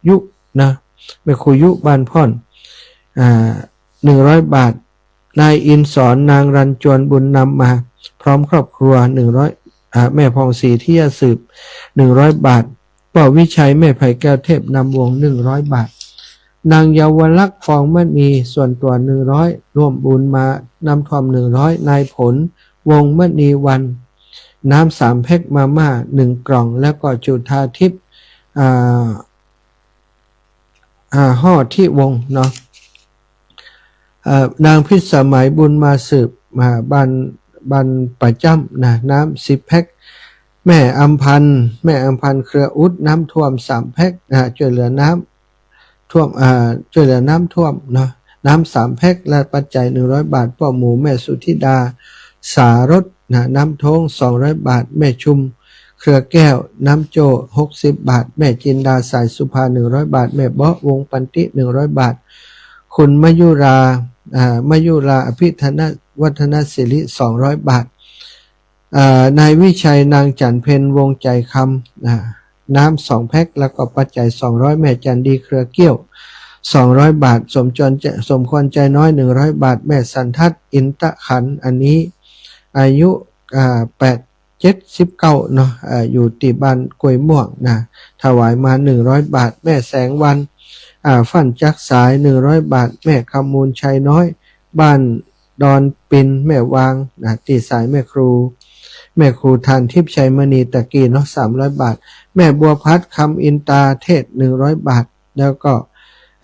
ยุ นะ แม่ครูยุ บ้านฟ้อน อ่า หนึ่งร้อยบาท นายอินสอน นางรันจวน บุญนำมา พร้อมครอบครัว หนึ่งร้อย อ่า แม่ผ่องศรี ทิยาสืบ หนึ่งร้อยบาท ป้อวิชัย แม่ไพแก้ว เทพนำวงศ์ หนึ่งร้อยบาท นางเยาวลักษณ์ ฟองมณี ส่วนตั๋ว หนึ่งร้อย ร่วมบุญมา น้ำท่วม หนึ่งร้อย นายผล วงศ์มณีวรรณ น้ำสามแพ็ค มาม่าหนึ่งกล่อง แล้วก็จุฑาทิพย์ อ่า อ่า ห่อที่วงศ์เนาะ เอ่อ นางพิสมัย บุญมาสืบ อ่า บ้าน บ้านป่าจ้ำนะ น้ำสิบแพ็ค แม่อำพันธ์ แม่อำพันธ์ เครืออุด น้ำท่วมสามแพ็ค อ่า จ้วยเหลือน้ำท่วม อ่า จ้วยเหลือน้ำท่วมเนาะ น้ำสามแพ็ค และปัจจัยหนึ่งร้อยบาท ป้อหมู แม่สุธิดา สารสนะ น้ำท้อง สองร้อยบาท แม่ชุม เครือแก้ว น้ำโจ้ หกสิบบาท แม่จินดา สายสุภา หนึ่งร้อยบาท แม่เบาะ วงศ์ปันติ หนึ่งร้อยบาท คุณมยุรา อ่า มยุรา อภิธนวัฒนศิริ สองร้อยบาท อ่า นายวิชัย นางจันเพ็ญ วงศ์ใจคำ อ่า น้ำสองแพ็ค แล้วก็ปัจจัยสองร้อย แม่จันดี เครือเกี้ยว สองร้อยบาท สมจร สมควรใจน้อย หนึ่งร้อยบาท แม่สันทัด อินตะขัน อันนี้อายุ อ่า แปด เจ็ดสิบเก้าเนาะ อ่า อยู่ตี้บ้านกล้วยม่วงนะ ถวายมาหนึ่งร้อยบาท แม่แสงวรรณ อ่า ฟั่นจักสาย หนึ่งร้อยบาท แม่คำมูลชัยน้อย บ้านดอนปิน แม่วางนะ ตี้สายแม่ครู แม่ครูทานทิพย์ชัยมณีตะกี้เนาะ สามร้อยบาท แม่บัวพัดคำอินตาเทศน์ หนึ่งร้อยบาท แล้วก็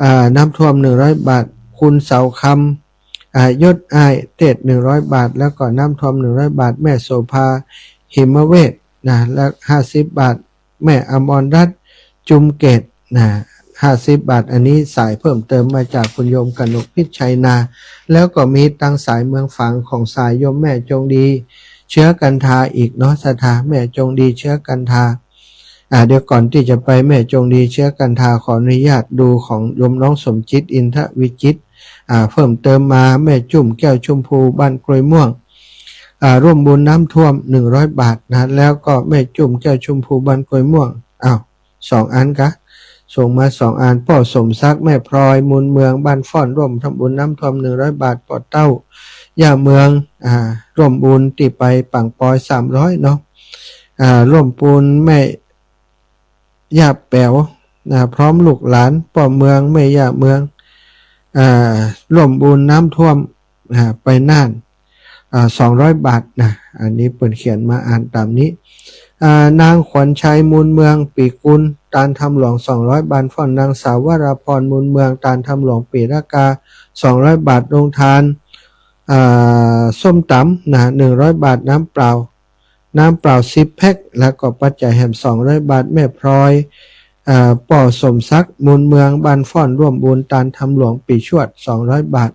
อ่า น้ำท่วม หนึ่งร้อยบาท คุณเสาคำ อ่า ยศอ้ายเทศน์ หนึ่งร้อยบาท แล้วก็น้ำท่วม หนึ่งร้อยบาท แม่โสภา หิมเวชนะ และห้าสิบบาท แม่อมรรัตน์ จุมเกตนะ ห้าสิบบาท อันนี้สายเพิ่มเติมมาจากคุณโยมกนกพิชชัยนา แล้วก็มีตังสายเมืองฝางของสายโยมแม่จงดี เชื้อกันทาอีกเนาะ ศรัทธา แม่จงดี เชื้อกันทา อ่า เดี๋ยวก่อนตี้จะไปแม่จงดี เชื้อกันทา ขออนุญาตดูของโยมน้องสมจิต อินทวิจิตร อ่า เพิ่มเติมมา แม่จุ่มแก้วชมพู บ้านกล้วยม่วง อ่า ร่วมบุญน้ำท่วม หนึ่งร้อยบาทนะ แล้วก็แม่จุ่มแก้วชมพู บ้านกล้วยม่วง อ้าว สองอันกะ ส่งมาสองอัน ป้อสมศักดิ์ แม่พลอย มูลเมือง บ้านฟ้อน ร่วมทำบุญน้ำท่วม หนึ่งร้อยบาท ป้อเต้า ย่าเมือง อ่า ร่วมบุญตี้ไปปางปอย สามร้อยเนาะ อ่า ร่วมบุญแม่ย่าแป๋ว อ่า พร้อมลูกหลาน ป้อเมือง แม่ย่าเมือง อ่า ร่วมบุญน้ำท่วม อ่า ไปน่าน อ่า สองร้อยบาทนะ อันนี้เปิ้นเขียนมา อ่านต๋ามนี้ อ่า นางขวัญชัย มูลเมือง ปีกุล ตานธรรมหลวง สองร้อย บ้านฟ้อน นางสาววราพร มูลเมือง ตานธรรมหลวง ปีละกา สองร้อยบาท โรงทาน อ่า ส้มต๋ำนะ หนึ่งร้อยบาท น้ำเปล่า น้ำเปล่า สิบแพ็ค แล้วก็ปัจจัยแหม สองร้อยบาท แม่พลอย อ่า ป้อสมศักดิ์ มูลเมือง บ้านฟ้อน ร่วมบุญตานธรรมหลวง ปีชวด สองร้อยบาท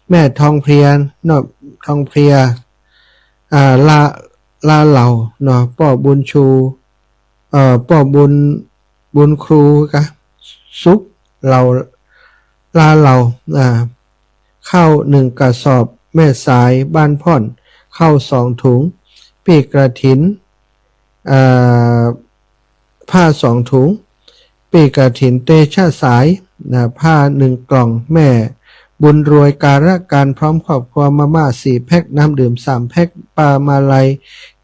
แม่ทองเพลีย เนาะ ทองเพลีย อ่า ลา ลาเหล่าเนาะ ป้อบุญชู เอ่อ ป้อบุญ บุญครูกะ สุขเหล่า ลาเหล่า อ่า ข้าวหนึ่งกระสอบ แม่สาย บ้านพ่อน ข้าวสองถุง ปี้กระถิน เอ่อ ผ้าสองถุง ปี้กระถิน เตชะสาย นะ ผ้าหนึ่งกล่อง แม่บุญรวย การะการ พร้อมครอบครัว มาม่าสี่แพ็ค น้ำดื่มสามแพ็ค ป้ามาลัย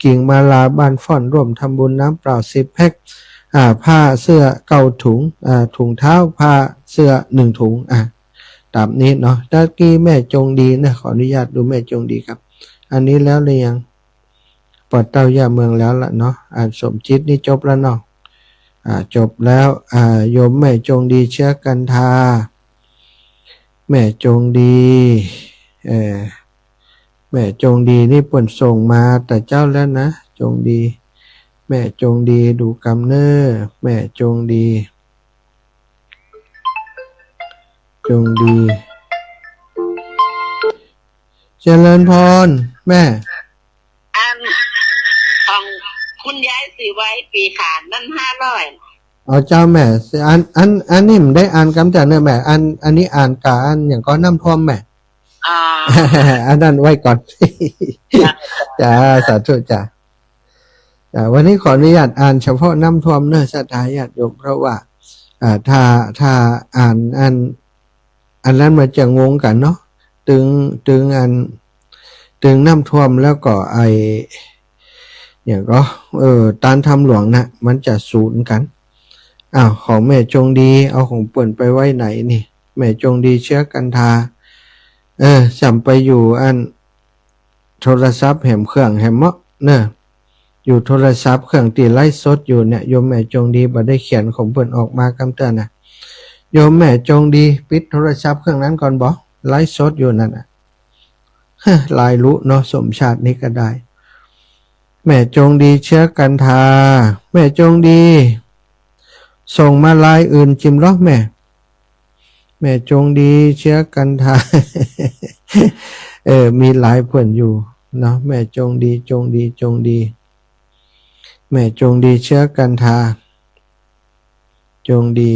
กิ่งมาลา บ้านฟ้อน ร่วมทำบุญ น้ำเปล่าสิบแพ็ค อ่า ผ้าเสื้อเก้าถุง อ่า ถุงเท้า ผ้าเสื้อหนึ่งถุง อ่า ต๋ามนี้เนาะ ตะกี้แม่จงดีนะ ขออนุญาตดูแม่จงดีครับ อันนี้แล้วหรือยัง ป้อเต้าย่าเมืองแล้วละเนาะ อ่า สมจิตนี่จบแล้วเนาะ อ่า จบแล้ว อ่า โยมแม่จงดี เชื้อกันทา แม่จงดี เอ่อ แม่จงดีนี่เปิ้นส่งมาแต่เจ๊าแล้วนะ จงดี แม่จงดี ดูกำเน้อ แม่จงดี จงดี เจริญพร แม่ อันของคุณยายศรีไวปีขานนั่น ห้าร้อย เอาเจ้าแม่ อัน อัน อันนี้มันได้อ่านกำเจ้าเน้อแม่ อัน อันนี้อ่านกาอันอย่างก็น้ำท่วมแม่ อ่า อันนั้นไว้ก่อน จ้ะ จ้า สาธุจ้ะ จ้ะ วันนี้ขออนุญาตอ่านเฉพาะน้ำท่วมเน้อ ศรัทธาญาติโยม เพราะว่า อ่า ถ้า ถ้าอ่านอัน อันนั้นมันจะงงกั๋นเนาะ ตึง ตึงอัน ตึงน้ำท่วมแล้วก็ไอ้ อย่างก็ เออ ตานธรรมหลวงนะ มันจะสูนกั๋น อ้าว ของแม่จงดี เอาของเปิ้นไปไว้ไหนนี่ แม่จงดี เชื้อกันทา เออ ส่ำไปอยู่อัน โทรศัพท์แหมเครื่องแหมเนาะ เน้อ อยู่โทรศัพท์เครื่องตี้ไลฟ์สดอยู่เนี่ย โยมแม่จงดีบ่ได้เขียนของเปิ้นออกมากำเตื้อนะ โยมแม่จงดี ปิดโทรศัพท์เครื่องนั้นก่อนบ่ ไลฟ์สดอยู่นั่นน่ะ เฮ้อ ลายลุเนาะ สมชาตินี่ก็ได้ แม่จงดี เชื้อกันทา แม่จงดี ส่งมาลายอื่นจิมเนาะแม่ แม่จงดี เชื้อกันทา เออ มีหลายเปิ้นอยู่เนาะ แม่จงดี จงดี จงดี แม่จงดี เชื้อกันทา จงดี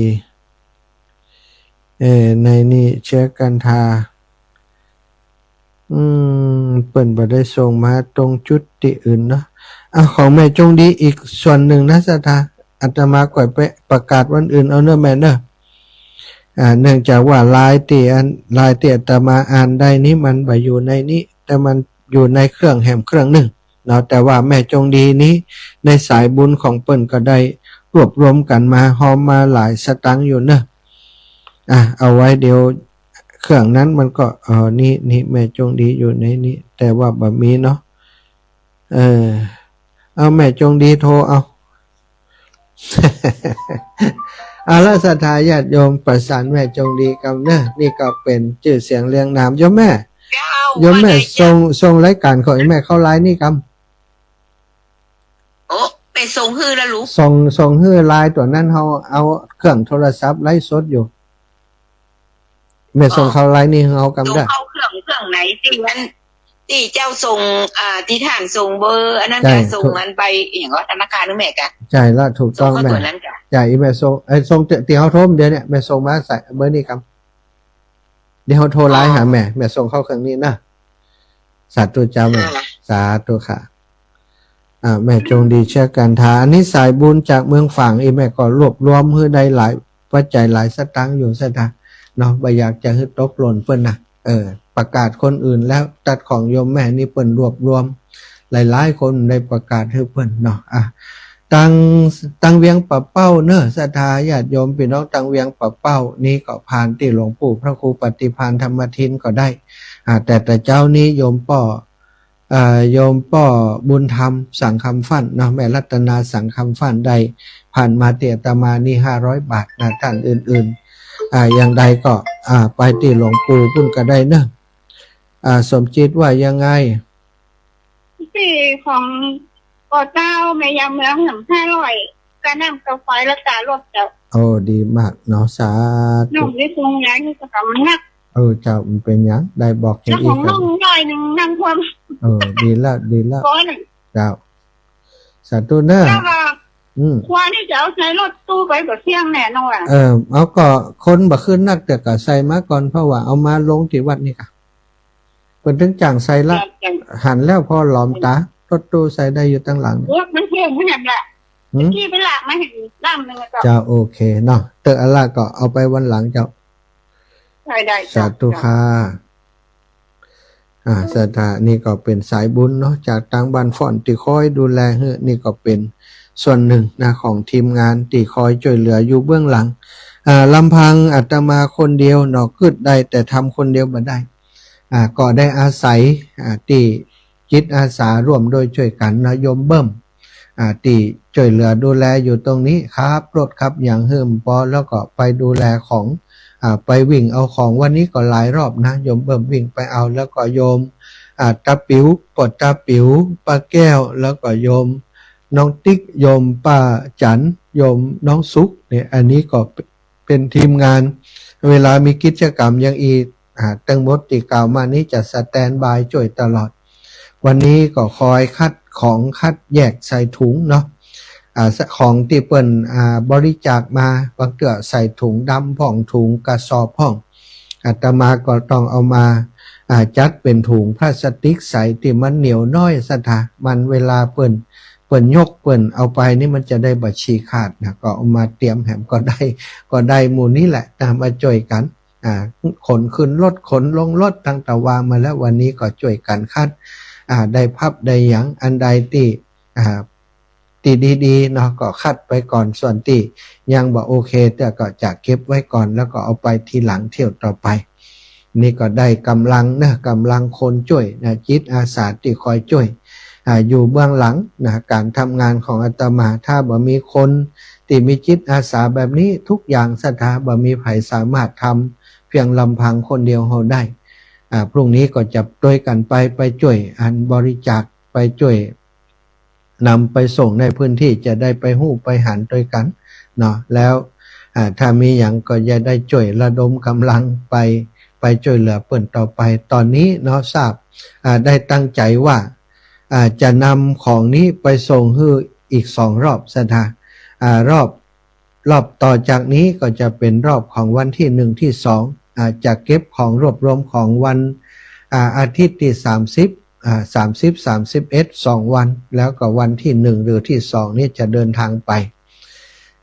เออ ในนี่ เชื้อกันทา อืม เปิ้นบ่ได้ส่งมาตรงจุดตี้อื่นเนาะ อ่ะ ของแม่จงดีอีกส่วนหนึ่งนะ ศรัทธา อาตมาก่อยไปประกาศวันอื่นเอาเน้อแม่เน้อ อ่า เนื่องจากว่าลายตี้อัน ลายตี้อาตมาอ่านได้นี้มันบ่อยู่ในนี้ แต่มันอยู่ในเครื่องแหมเครื่องนึ่ง เนาะ แต่ว่าแม่จงดีนี้ในสายบุญของเปิ้นก็ได้รวบรวมกั๋นมา ฮอมมาหลายสตางค์อยู่เนาะ อ่ะ เอาไว้เดี๋ยวเครื่องนั้นมันก็ เออ นี่ นี่แม่จงดีอยู่ในนี้ แต่ว่าบ่มีเนาะ เออ เอาแม่จงดีโทรเอา เอาละศรัทธาญาติโยมประสานแม่จงดีกำเนาะ นี่ก็เป๋นจื้อเสียงเรียงนาม โยมแม่ เจ้า โยมแม่ ว่าไงเจ้า ส่ง ส่งรายก๋านของแม่เข้าไลน์นี่กำ โอ้ ไปส่งหื้อแล้วลูก ส่ง ส่งหื้อไลน์ตั๋วนั้น เฮาเอาเครื่องโทรศัพท์ไลฟ์สดอยู่ แม่ส่ง อ๋อ เข้าไลน์นี่เฮากำ ส่ง ได้ เข้าเครื่อง เครื่องไหนตี้มัน ตี้เจ้าส่ง อ่า ตี้ต้านส่งเบอร์อันนั้น ใจ้ ก็ส่ง ถูก อันไปอะหยังวะ ธนาคารหื้อแม่กะ ใจ้ละ ถูกต้อง ส่งเข้า แม่ ตั๋วนั้นกะ ใจ้ อีแม่ส่ง เอ้ย ส่งตี้ ตี้เฮาโทรเดี๋ยวนี้ แม่ส่งมาใส่เบอร์นี่กำ เดี๋ยวเฮาโทรไลน์หาแม่ อ๋อ แม่ส่งเข้าเครื่องนี้นะ สาธุเจ้าแม่ ค่ะ สาธุค่ะ อ่า แม่จงดีเชื้อกันทา อันนี้สายบุญจากเมืองฝาง อีแม่ก็รวบรวมหื้อได้หลายปัจจัยหลายสตางค์อยู่ศรัทธาเนาะ บ่อยากจะหื้อตกหล่นเปิ้นนะ เออ ประกาศคนอื่นแล้ว ตั๊ดของโยมแม่นี่เปิ้นรวบรวม หลายๆ คนได้ประกาศหื้อเปิ้นเนาะ อ่ะ ตัง ตังเวียงป่าเป้าเนาะ ศรัทธาญาติโยมพี่น้องตังเวียงป่าเป้า นี่ก็ผ่านตี้หลวงปู่พระครูปฏิภาณธรรมทินก็ได้ อ่า แต่ แต่เจ๊านี้โยมป้อ อ่า โยมป้อบุญธรรมสังคำฟั่นเนาะ แม่รัตนาสังคำฟั่นได้ผ่านมาตี้อาตมานี่ห้าร้อยบาทนะ ต้านอื่นๆ อ่า อย่างใดก็ อ่า ไปตี้หลวงปู่ปุ้นก็ได้เนาะ อ่า สมจิตว่ายังไง ตี้ของป้อเจ้าแม่ยาเมืองหนึ่งห้าร้อย กาน้ำกาไฟและการถเจ้า โอ้ ดีมากเนาะ สาธุ น้องได้ส่งยายหื้อเจ้า มันหนัก เออ เจ้า บ่เป๋นหยัง ได้บอกแค่ เจ้า อี้ ของน้องร้อยหนึ่ง น้ำท่วม เออ ดีแล้ว ดีแล้ว ก้อนหนึ่ง เจ้า สาธุเนาะ เจ้าว่า อืม ควรตี้จะเอาใส่รถตู้ไปบ่เสี้ยงแน่นอน เออ เอาก็คนบ่ขึ้นนัก แต่ก็ใส่มาก่อน เพราะว่าเอามาลงตี้วัดนี่กะ เปิ้นตึงจ้างใส่ละ จ้ะ จ้ะ หันแล้วพอหลอมต๋า รถตู้ใส่ได้อยู่ตังหลัง รถมันเพิ่มขึ้นแหมละ หืม กี้ไปลากมาหื้อลำหนึ่งอะเจ้า เจ้า โอเคเนาะ เต๊อะ อะละก็เอาไปวันหลังเจ้า ได้ ได้ สาธุ เจ้า ค่ะ อ่า ศรัทธา นี่ก็เป๋นสายบุญเนาะ จากตางบ้านฟ้อนตี้คอยดูแลหื้อ นี่ก็เป๋นส่วนหนึ่งนะ ของทีมงานตี้คอยจ้วยเหลืออยู่เบื้องหลัง อ่า ลำพังอาตมาคนเดียวเนาะ กึ๊ดได้แต่ทำคนเดียวบ่ได้ อ่า ก็ได้อาศัย อ่า ตี้จิตอาสาร่วมด้วยจ้วยกั๋นนะ โยมเบิ้ม อ่า ตี้จ้วยเหลือดูแลอยู่ตรงนี้ ขับรถขับหยังหื้อปอ แล้วก็ไปดูแลของ อ่า ไปวิ่งเอาของ วันนี้ก็หลายรอบนะ โยมเบิ้มวิ่งไปเอา แล้วก็โยม อ่า ตาปิ๋ว ป้อตาปิ๋ว ป้าแก้ว แล้วก็โยมน้องติ๊ก โยมป้าจั๋น โยมน้องสุขเนี่ย อันนี้ก็ เป๋นทีมงาน เวลามีกิจกรรมอย่างอี้ อ่า ตึงหมดตี้กล่าวมานี้จะสแตนด์บายจ้วยตลอด วันนี้ก็คอยคัดของ คัดแยกใส่ถุงเนาะ อ่า ของตี้เปิ้น อ่า บริจาคมา บางเตื้อใส่ถุงดำพ่อง ถุงกระสอบพ่อง อาตมาก็ต้องเอามา อ่า จัดเป๋นถุงพลาสติกใสตี้มันเหนียวน้อยศรัทธา มันเวลาเปิ้น เปิ้นยกเปิ้นเอาไปนี่มันจะได้บ่ฉี่ขาดนะ ก็เอามาเตรียมแหมก็ได้ ก็ได้หมู่นี้แหละนะ มาจ้วยกั๋น อ่า ขนขึ้นรถ ขนลงรถ ตังตะวามาแล้ว วันนี้ก็จ้วยกั๋นคัด อ่า ได้พับได้หยัง อันใดตี้ อ่า ตี้ดีๆ เนาะ ก็คัดไปก่อน ส่วนตี้ยังบ่โอเคเตื้อก็จะเก็บไว้ก่อน แล้วก็เอาไปทีหลังเที่ยวต่อไป นี่ก็ได้ก๋ำลังนะ ก๋ำลังคนจ้วยนะ จิตอาสาตี้คอยจ้วย อ่า อยู่เบื้องหลังนะ ก๋านทำงานของอาตมา ถ้าบ่มีคนตี้มีจิตอาสาแบบนี้ ทุกอย่างศรัทธาบ่มีใผสามารถทำเพียงลำพังคนเดียวเฮาได้ อ่า พรุ่งนี้ก็จะจ้วยกั๋นไป ไปจ้วยอันบริจาค ไปจ้วย นำไปส่งในพื้นที่ จะได้ไปฮู้ไปหันตวยกั๋นเนาะ แล้ว อ่า ถ้ามีหยังก็จะได้จ้วยระดมก๋ำลังไป ไปจ้วยเหลือเปิ้นต่อไป ต๋อนนี้เนาะ ทราบ อ่า ได้ตั้งใจ๋ว่า อ่า จะนำของนี้ไปส่งหื้ออีกสองรอบศรัทธา อ่า รอบ รอบต่อจากนี้ก็จะเป๋นรอบของวันตี้หนึ่งตี้สอง อ่า จะเก็บของรวบรวมของวัน อ่า อาทิตย์ตี้สามสิบ อ่า สามสิบ สามสิบเอ็ด สองวัน แล้วก็วันตี้หนึ่งหรือตี้สองนี่จะเดินทางไป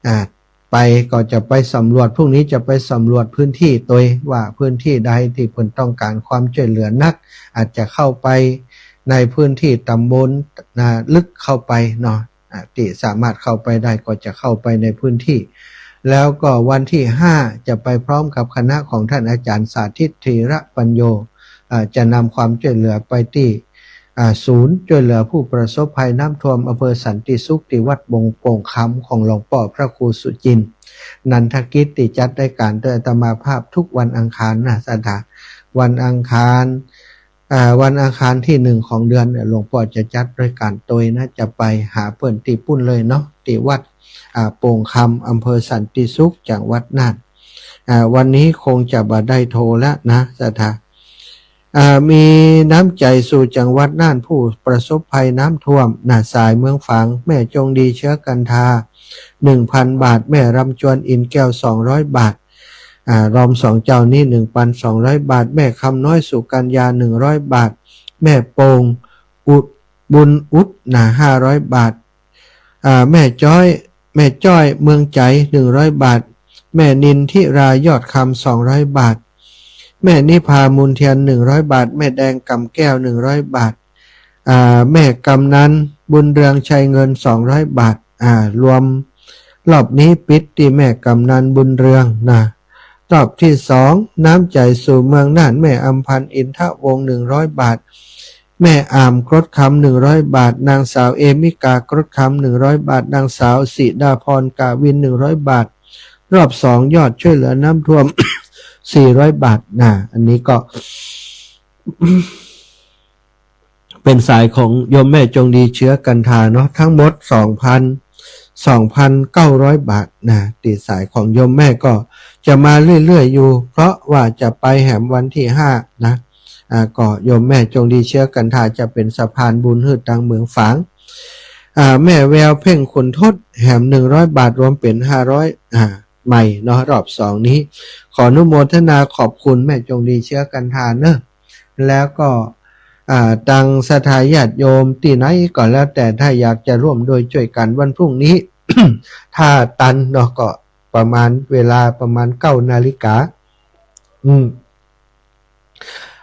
อ่า ไปก็จะไปสำรวจ พรุ่งนี้จะไปสำรวจพื้นที่ตวยว่าพื้นที่ใดตี้เปิ้นต้องก๋านความจ้วยเหลือนัก อาจจะเข้าไป ในพื้นที่ตำบล นะ ลึกเข้าไปเนาะ อ่า ตี้สามารถเข้าไปได้ก็จะเข้าไปในพื้นที่ แล้วก็วันที่ห้าจะไปพร้อมกับคณะของท่านอาจารย์สาธิต ธีระปัญโญ อ่า จะนำความช่วยเหลือไปตี้ อ่า ศูนย์ช่วยเหลือผู้ประสบภัยน้ำท่วมอำเภอสันติสุข ตี้วัดบงโป่งคำของหลวงป้อพระครูสุจินต์ นันทกิจ ตี้จัดรายการโตยอาตมาภาพทุกวันอังคารนะศรัทธา วันอังคาร อ่า วันอังคารตี้หนึ่งของเดือนเนี่ย หลวงป้อจะจัดรายการโตยนะ จะไปหาเปิ้นตี้ปุ้นเลยเนาะ ตี้วัด อ่า โป่งคำ อำเภอสันติสุข จังหวัดน่าน อ่า วันนี้คงจะบ่ได้โทรแล้วนะศรัทธา อ่า มีน้ำใจ๋สู่จังหวัดน่านผู้ประสบภัยน้ำท่วมนะ สายเมืองฝาง แม่จงดี เชื้อกันทา หนึ่งพันบาท แม่รำจวน อินแก้ว สองร้อยบาท อ่า รวมสองเจ้านี้ หนึ่งพันสองร้อยบาท แม่คำน้อย สุกัญญา หนึ่งร้อยบาท แม่โป่ง อุด บุญอุดนะ ห้าร้อยบาท อ่า แม่จ้อย แม่จ้อย เมืองใจ๋ หนึ่งร้อยบาท แม่นินทิรา ยอดคำ สองร้อยบาท แม่นิพา มูลเทียน หนึ่งร้อยบาท แม่แดง กำแก้ว หนึ่งร้อยบาท อ่า แม่กำนัน บุญเรือง ชัยเงิน สองร้อยบาท อ่า รวมรอบนี้ปิดตี้แม่กำนัน บุญเรืองนะ รอบที่สอง น้ำใจ๋สู่เมืองน่าน แม่อำพันธ์ อินทวงศ์ หนึ่งร้อยบาท แม่อาม กรดคำ หนึ่งร้อยบาท นางสาวเอมิกา กรดคำ หนึ่งร้อยบาท นางสาวสิดาพร กาวิน หนึ่งร้อยบาท รอบสอง ยอดช่วยเหลือน้ำท่วม สี่ร้อยบาทนะ อันนี้ก็ เป๋นสายของโยมแม่จงดี เชื้อกันทาเนาะ ทั้งหมด สองพัน สองพันเก้าร้อยบาทนะ ตี้สายของโยมแม่ก็จะมาเรื่อยๆ อยู่ เพราะว่าจะไปแหมวันที่ห้านะ อ่า ก็โยมแม่จงดี เชื้อกันทาจะเป๋นสะพานบุญหื้อตังเมืองฝาง อ่า แม่แวว เพ็งขุนทด แหม หนึ่งร้อยบาท รวมเป๋น ห้าร้อย อ่า ใหม่เนาะ รอบสองนี้ ขออนุโมทนาขอบคุณแม่จงดี เชื้อกันทาเนาะ แล้วก็ อ่า ตังศรัทธาญาติโยมตี้ไหนก็แล้วแต่ ถ้าอยากจะร่วมด้วยช่วยกันวันพรุ่งนี้ ถ้าตันเนาะ ก็ประมาณเวลาประมาณเก้านาฬิกา อืม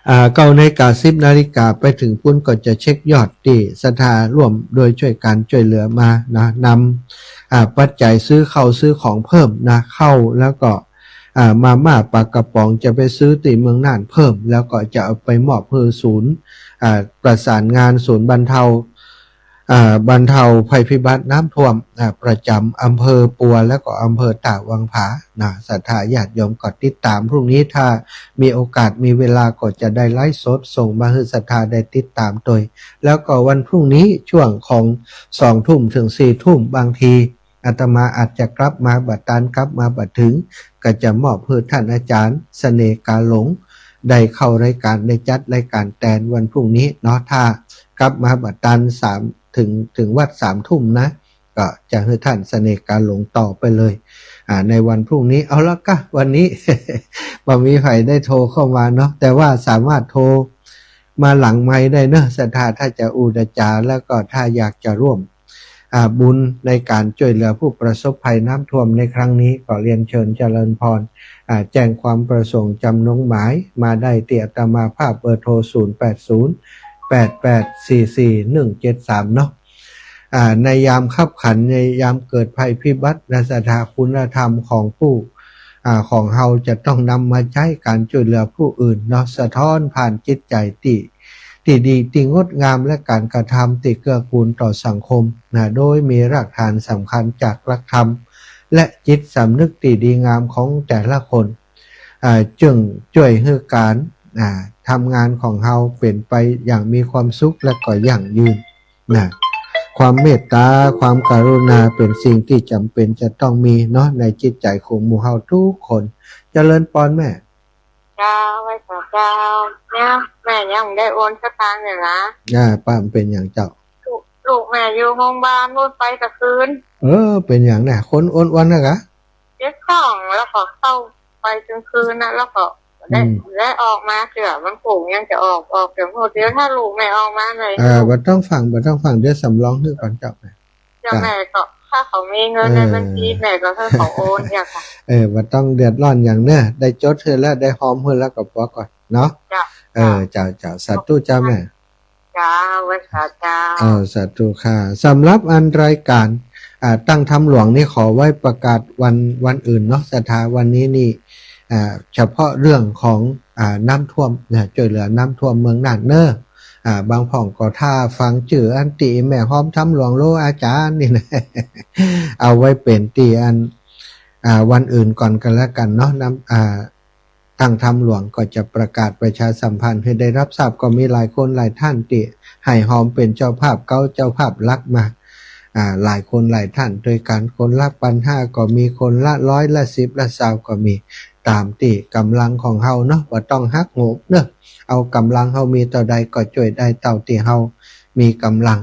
อ่า เก้านาฬิกา สิบนาฬิกา ไปถึงปุ้นก็จะเช็คยอดตี้ศรัทธาร่วมด้วยช่วยกันช่วยเหลือมานะ นำ อ่า ปัจจัยซื้อข้าวซื้อของเพิ่มนะ ข้าวแล้วก็ อ่า มาม่าปลากระป๋องจะไปซื้อตี้เมืองน่านเพิ่ม แล้วก็จะเอาไปมอบหื้อศูนย์ อ่า ประสานงานศูนย์บรรเทา อ่า บรรเทาภัยพิบัติน้ำท่วม อ่า ประจ๋ำอำเภอปัว แล้วก็อำเภอต้าวังผานะ ศรัทธาญาติโยมก็ติดต๋าม พรุ่งนี้ถ้ามีโอกาสมีเวลาก็จะได้ไลฟ์สดส่งมาหื้อศรัทธาได้ติดต๋ามโตย แล้วก็วันพรุ่งนี้ช่วงของสองทุ่มถึงสี่ทุ่ม บางที อาตมาอาจจะกลับมาบ่ตัน กลับมาบ่ถึง ก็จะมอบหื้อท่านอาจารย์เสน่ห์กาหลง ได้เข้ารายการ ได้จัดรายการแตนวันพรุ่งนี้เนาะ ถ้ากลับมาบ่ตัน สาม ถึง ถึงวัดสามทุ่มนะ ก็จะหื้อท่านเสน่ห์กาหลงต่อไปเลย อ่า ในวันพรุ่งนี้ เอาละกะ วันนี้ บ่มีใผได้โทรเข้ามาเนาะ แต่ว่าสามารถโทรมาหลังไมค์ได้เนาะ ศรัทธาถ้าจะอู้จะจ๋า แล้วก็ถ้าอยากจะร่วม อ่า บุญในการช่วยเหลือผู้ประสบภัยน้ำท่วมในครั้งนี้ ก็เรียนเชิญเจริญพร อ่า แจ้งความประสงค์จำนงหมายมาได้ตี้อาตมาภาพ เบอร์โทร ศูนย์แปดศูนย์ แปดแปดสี่สี่หนึ่งเจ็ดสาม เนาะ อ่า ในยามคับขัน ในยามเกิดภัยพิบัตินะ ศรัทธา คุณธรรมของผู้ อ่า ของเฮาจะต้องนำมาใจ๊การช่วยเหลือผู้อื่นเนาะ สะท้อนผ่านจิตใจ๋ตี้ ตี้ดี ตี้งดงาม และการกระทำตี้เกื้อกูลต่อสังคมนะ โดยมีรากฐานสำคัญจากหลักธรรม และจิตสำนึกตี้ดีงามของแต่ละคน อ่า จึงจ้วยหื้อการ อ่า ทำงานของเฮาเป๋นไปอย่างมีความสุขและก็ยั่งยืนนะ ความเมตต๋า ความกรุณาเป๋นสิ่งตี้จ๋ำเป๋นจะต้องมีเนาะ ในจิตใจ๋ของหมู่เฮาทุกคน เจริญปอนแม่ เจ้า ไหว้สาเจ้า เนี่ย แม่ยังได้โอนสตางค์อยู่นะ อ่า ป้ามันเป๋นหยังเจ้า ลูก ลูกแม่อยู่โฮงบาล โอนไปตะคืน เออ เป๋นหยังน่ะ คนอ้วนๆ น่ะกะ เจ็บท้อง แล้วก็เข้าไปกลางคืนน่ะ แล้วก็ได้ อืม ได้ออกมาเตื้อ มันคงยังจะออก ออกเตื้อ เดี๋ยวถ้าลูกแม่ออกมาหน่อย เออ บ่ต้องฟั่ง บ่ต้องฟั่ง เดี๋ยวสำรองหื้อก่อนเจ้า เจ้าแม่ก็ ถ้าเขามีเงินในบัญชี เออ แม่ก็หื้อเขาโอนเนี่ยค่ะ เออ บ่ต้องเดือดร้อนหยังเนาะ ได้จดหื้อแล้ว ได้ฮอมหื้อแล้วก็ปอก่อนเนาะ เจ้า เออ เจ้า เจ้า สาธุเจ้าแม่ เจ้า เออ สาธุค่ะ สำหรับอันรายก๋าน อ่า ตั้งธรรมหลวงนี่ขอไว้ประกาศวัน วันอื่นเนาะ ศรัทธา วันนี้นี่ อ่า เฉพาะเรื่องของ อ่า น้ำท่วมนะ จ้วยเหลือน้ำท่วมเมืองน่านเนาะ อ่า บางพ่องก็ถ้าฟังจื้ออันตี้แม่ฮอมธรรมหลวงโลอาจ๋ารย์นี่นะ เอาไว้เป๋นตี้อัน อ่า วันอื่นก่อนก็แล้วกั๋นเนาะ น้ำ อ่า ตั้งธรรมหลวงก็จะประกาศประชาสัมพันธ์หื้อได้ฮับทราบ ก็มีหลายคนหลายต้านตี้หื้อฮอมเป๋นเจ้าภาพเก๊า เจ้าภาพหลักมา อ่า หลายคนหลายต้านตวยกั๋น คนละปันห้าก็มี คนละร้อยละสิบละซาวก็มี ต๋ามตี้ก๋ำลังของเฮาเนาะ บ่ต้องหักโหมเนาะ เอาก๋ำลังเฮามีเต้าใดก็จ้วยได้เต้าตี้เฮามีก๋ำลัง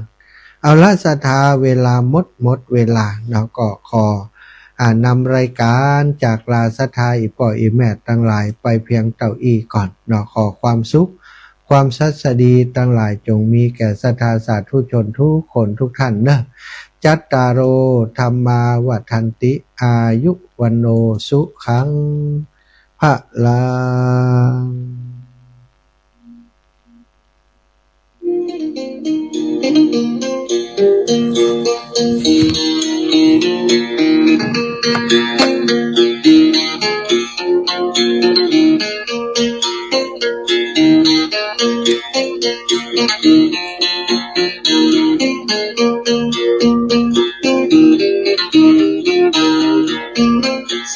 เอาละศรัทธา เวลาหมด หมดเวลาเนาะ ก็ขอ อ่า นำรายก๋านจากลาศรัทธาอี่ป้ออี่แม่ตังหลายไปเพียงเต้าอี้ก่อนเนาะ ขอความสุข ความสัสดีตังหลายจงมีแก่ศรัทธาสาธุชนทุกคนทุกต้านเนาะ จัตตาโร ธัมมา วัฑฒันติ อายุ วัณโณ สุขัง พะลัง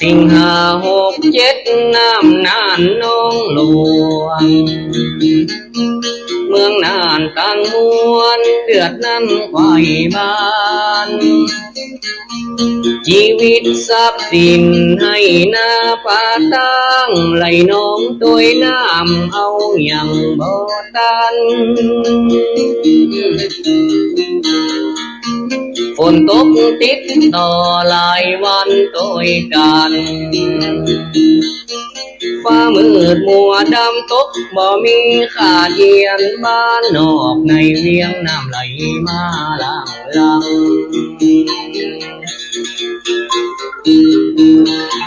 สิงหาหกเจ็ด น้ำน่านนองหลวง เมืองน่านตังมวล เดือดร้อนไขว้บ้าน จีวิตทรัพย์สินไหน้าปาตั้ง ไหลนองตวยน้ำเอาหยังบ่ตัน ฝนตกติดต่อหลายวันตวยกั๋น ฟ้ามืดมัวดำตกบ่มีขาดเยียน บ้านนอกในเวียงน้ำไหลมาหลากหลั่ง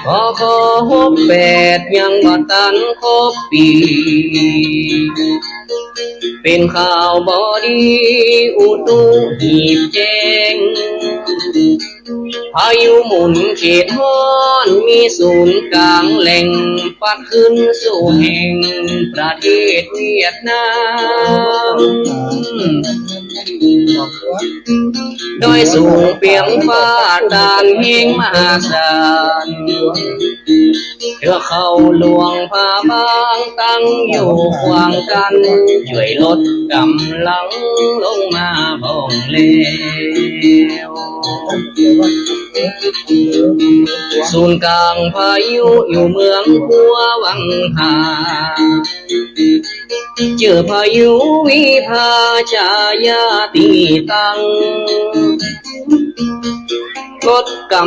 พ.ค. หกแปด ยังบ่ตันครบปี๋ เป๋นข่าวบ่ดีอุตุหีบแจ้ง พายุหมุนเขตฮ้อน มีศูนย์ก๋างแหล่ง ปัดขึ้นสู่แห่งประเทศเวียดนาม ดอยสูงเปียงฟ้าต้านแฮงมหาศาล เทือกเขาหลวงผาบางตั้งอยู่ขวางกั้น จ้วยลดก๋ำลังลงมาบ้องแล้ว ศูนย์ก๋างพายุอยู่เมืองปัววังผา จื้อพายุวิภา จายาตี้ตั้ง ลดก๋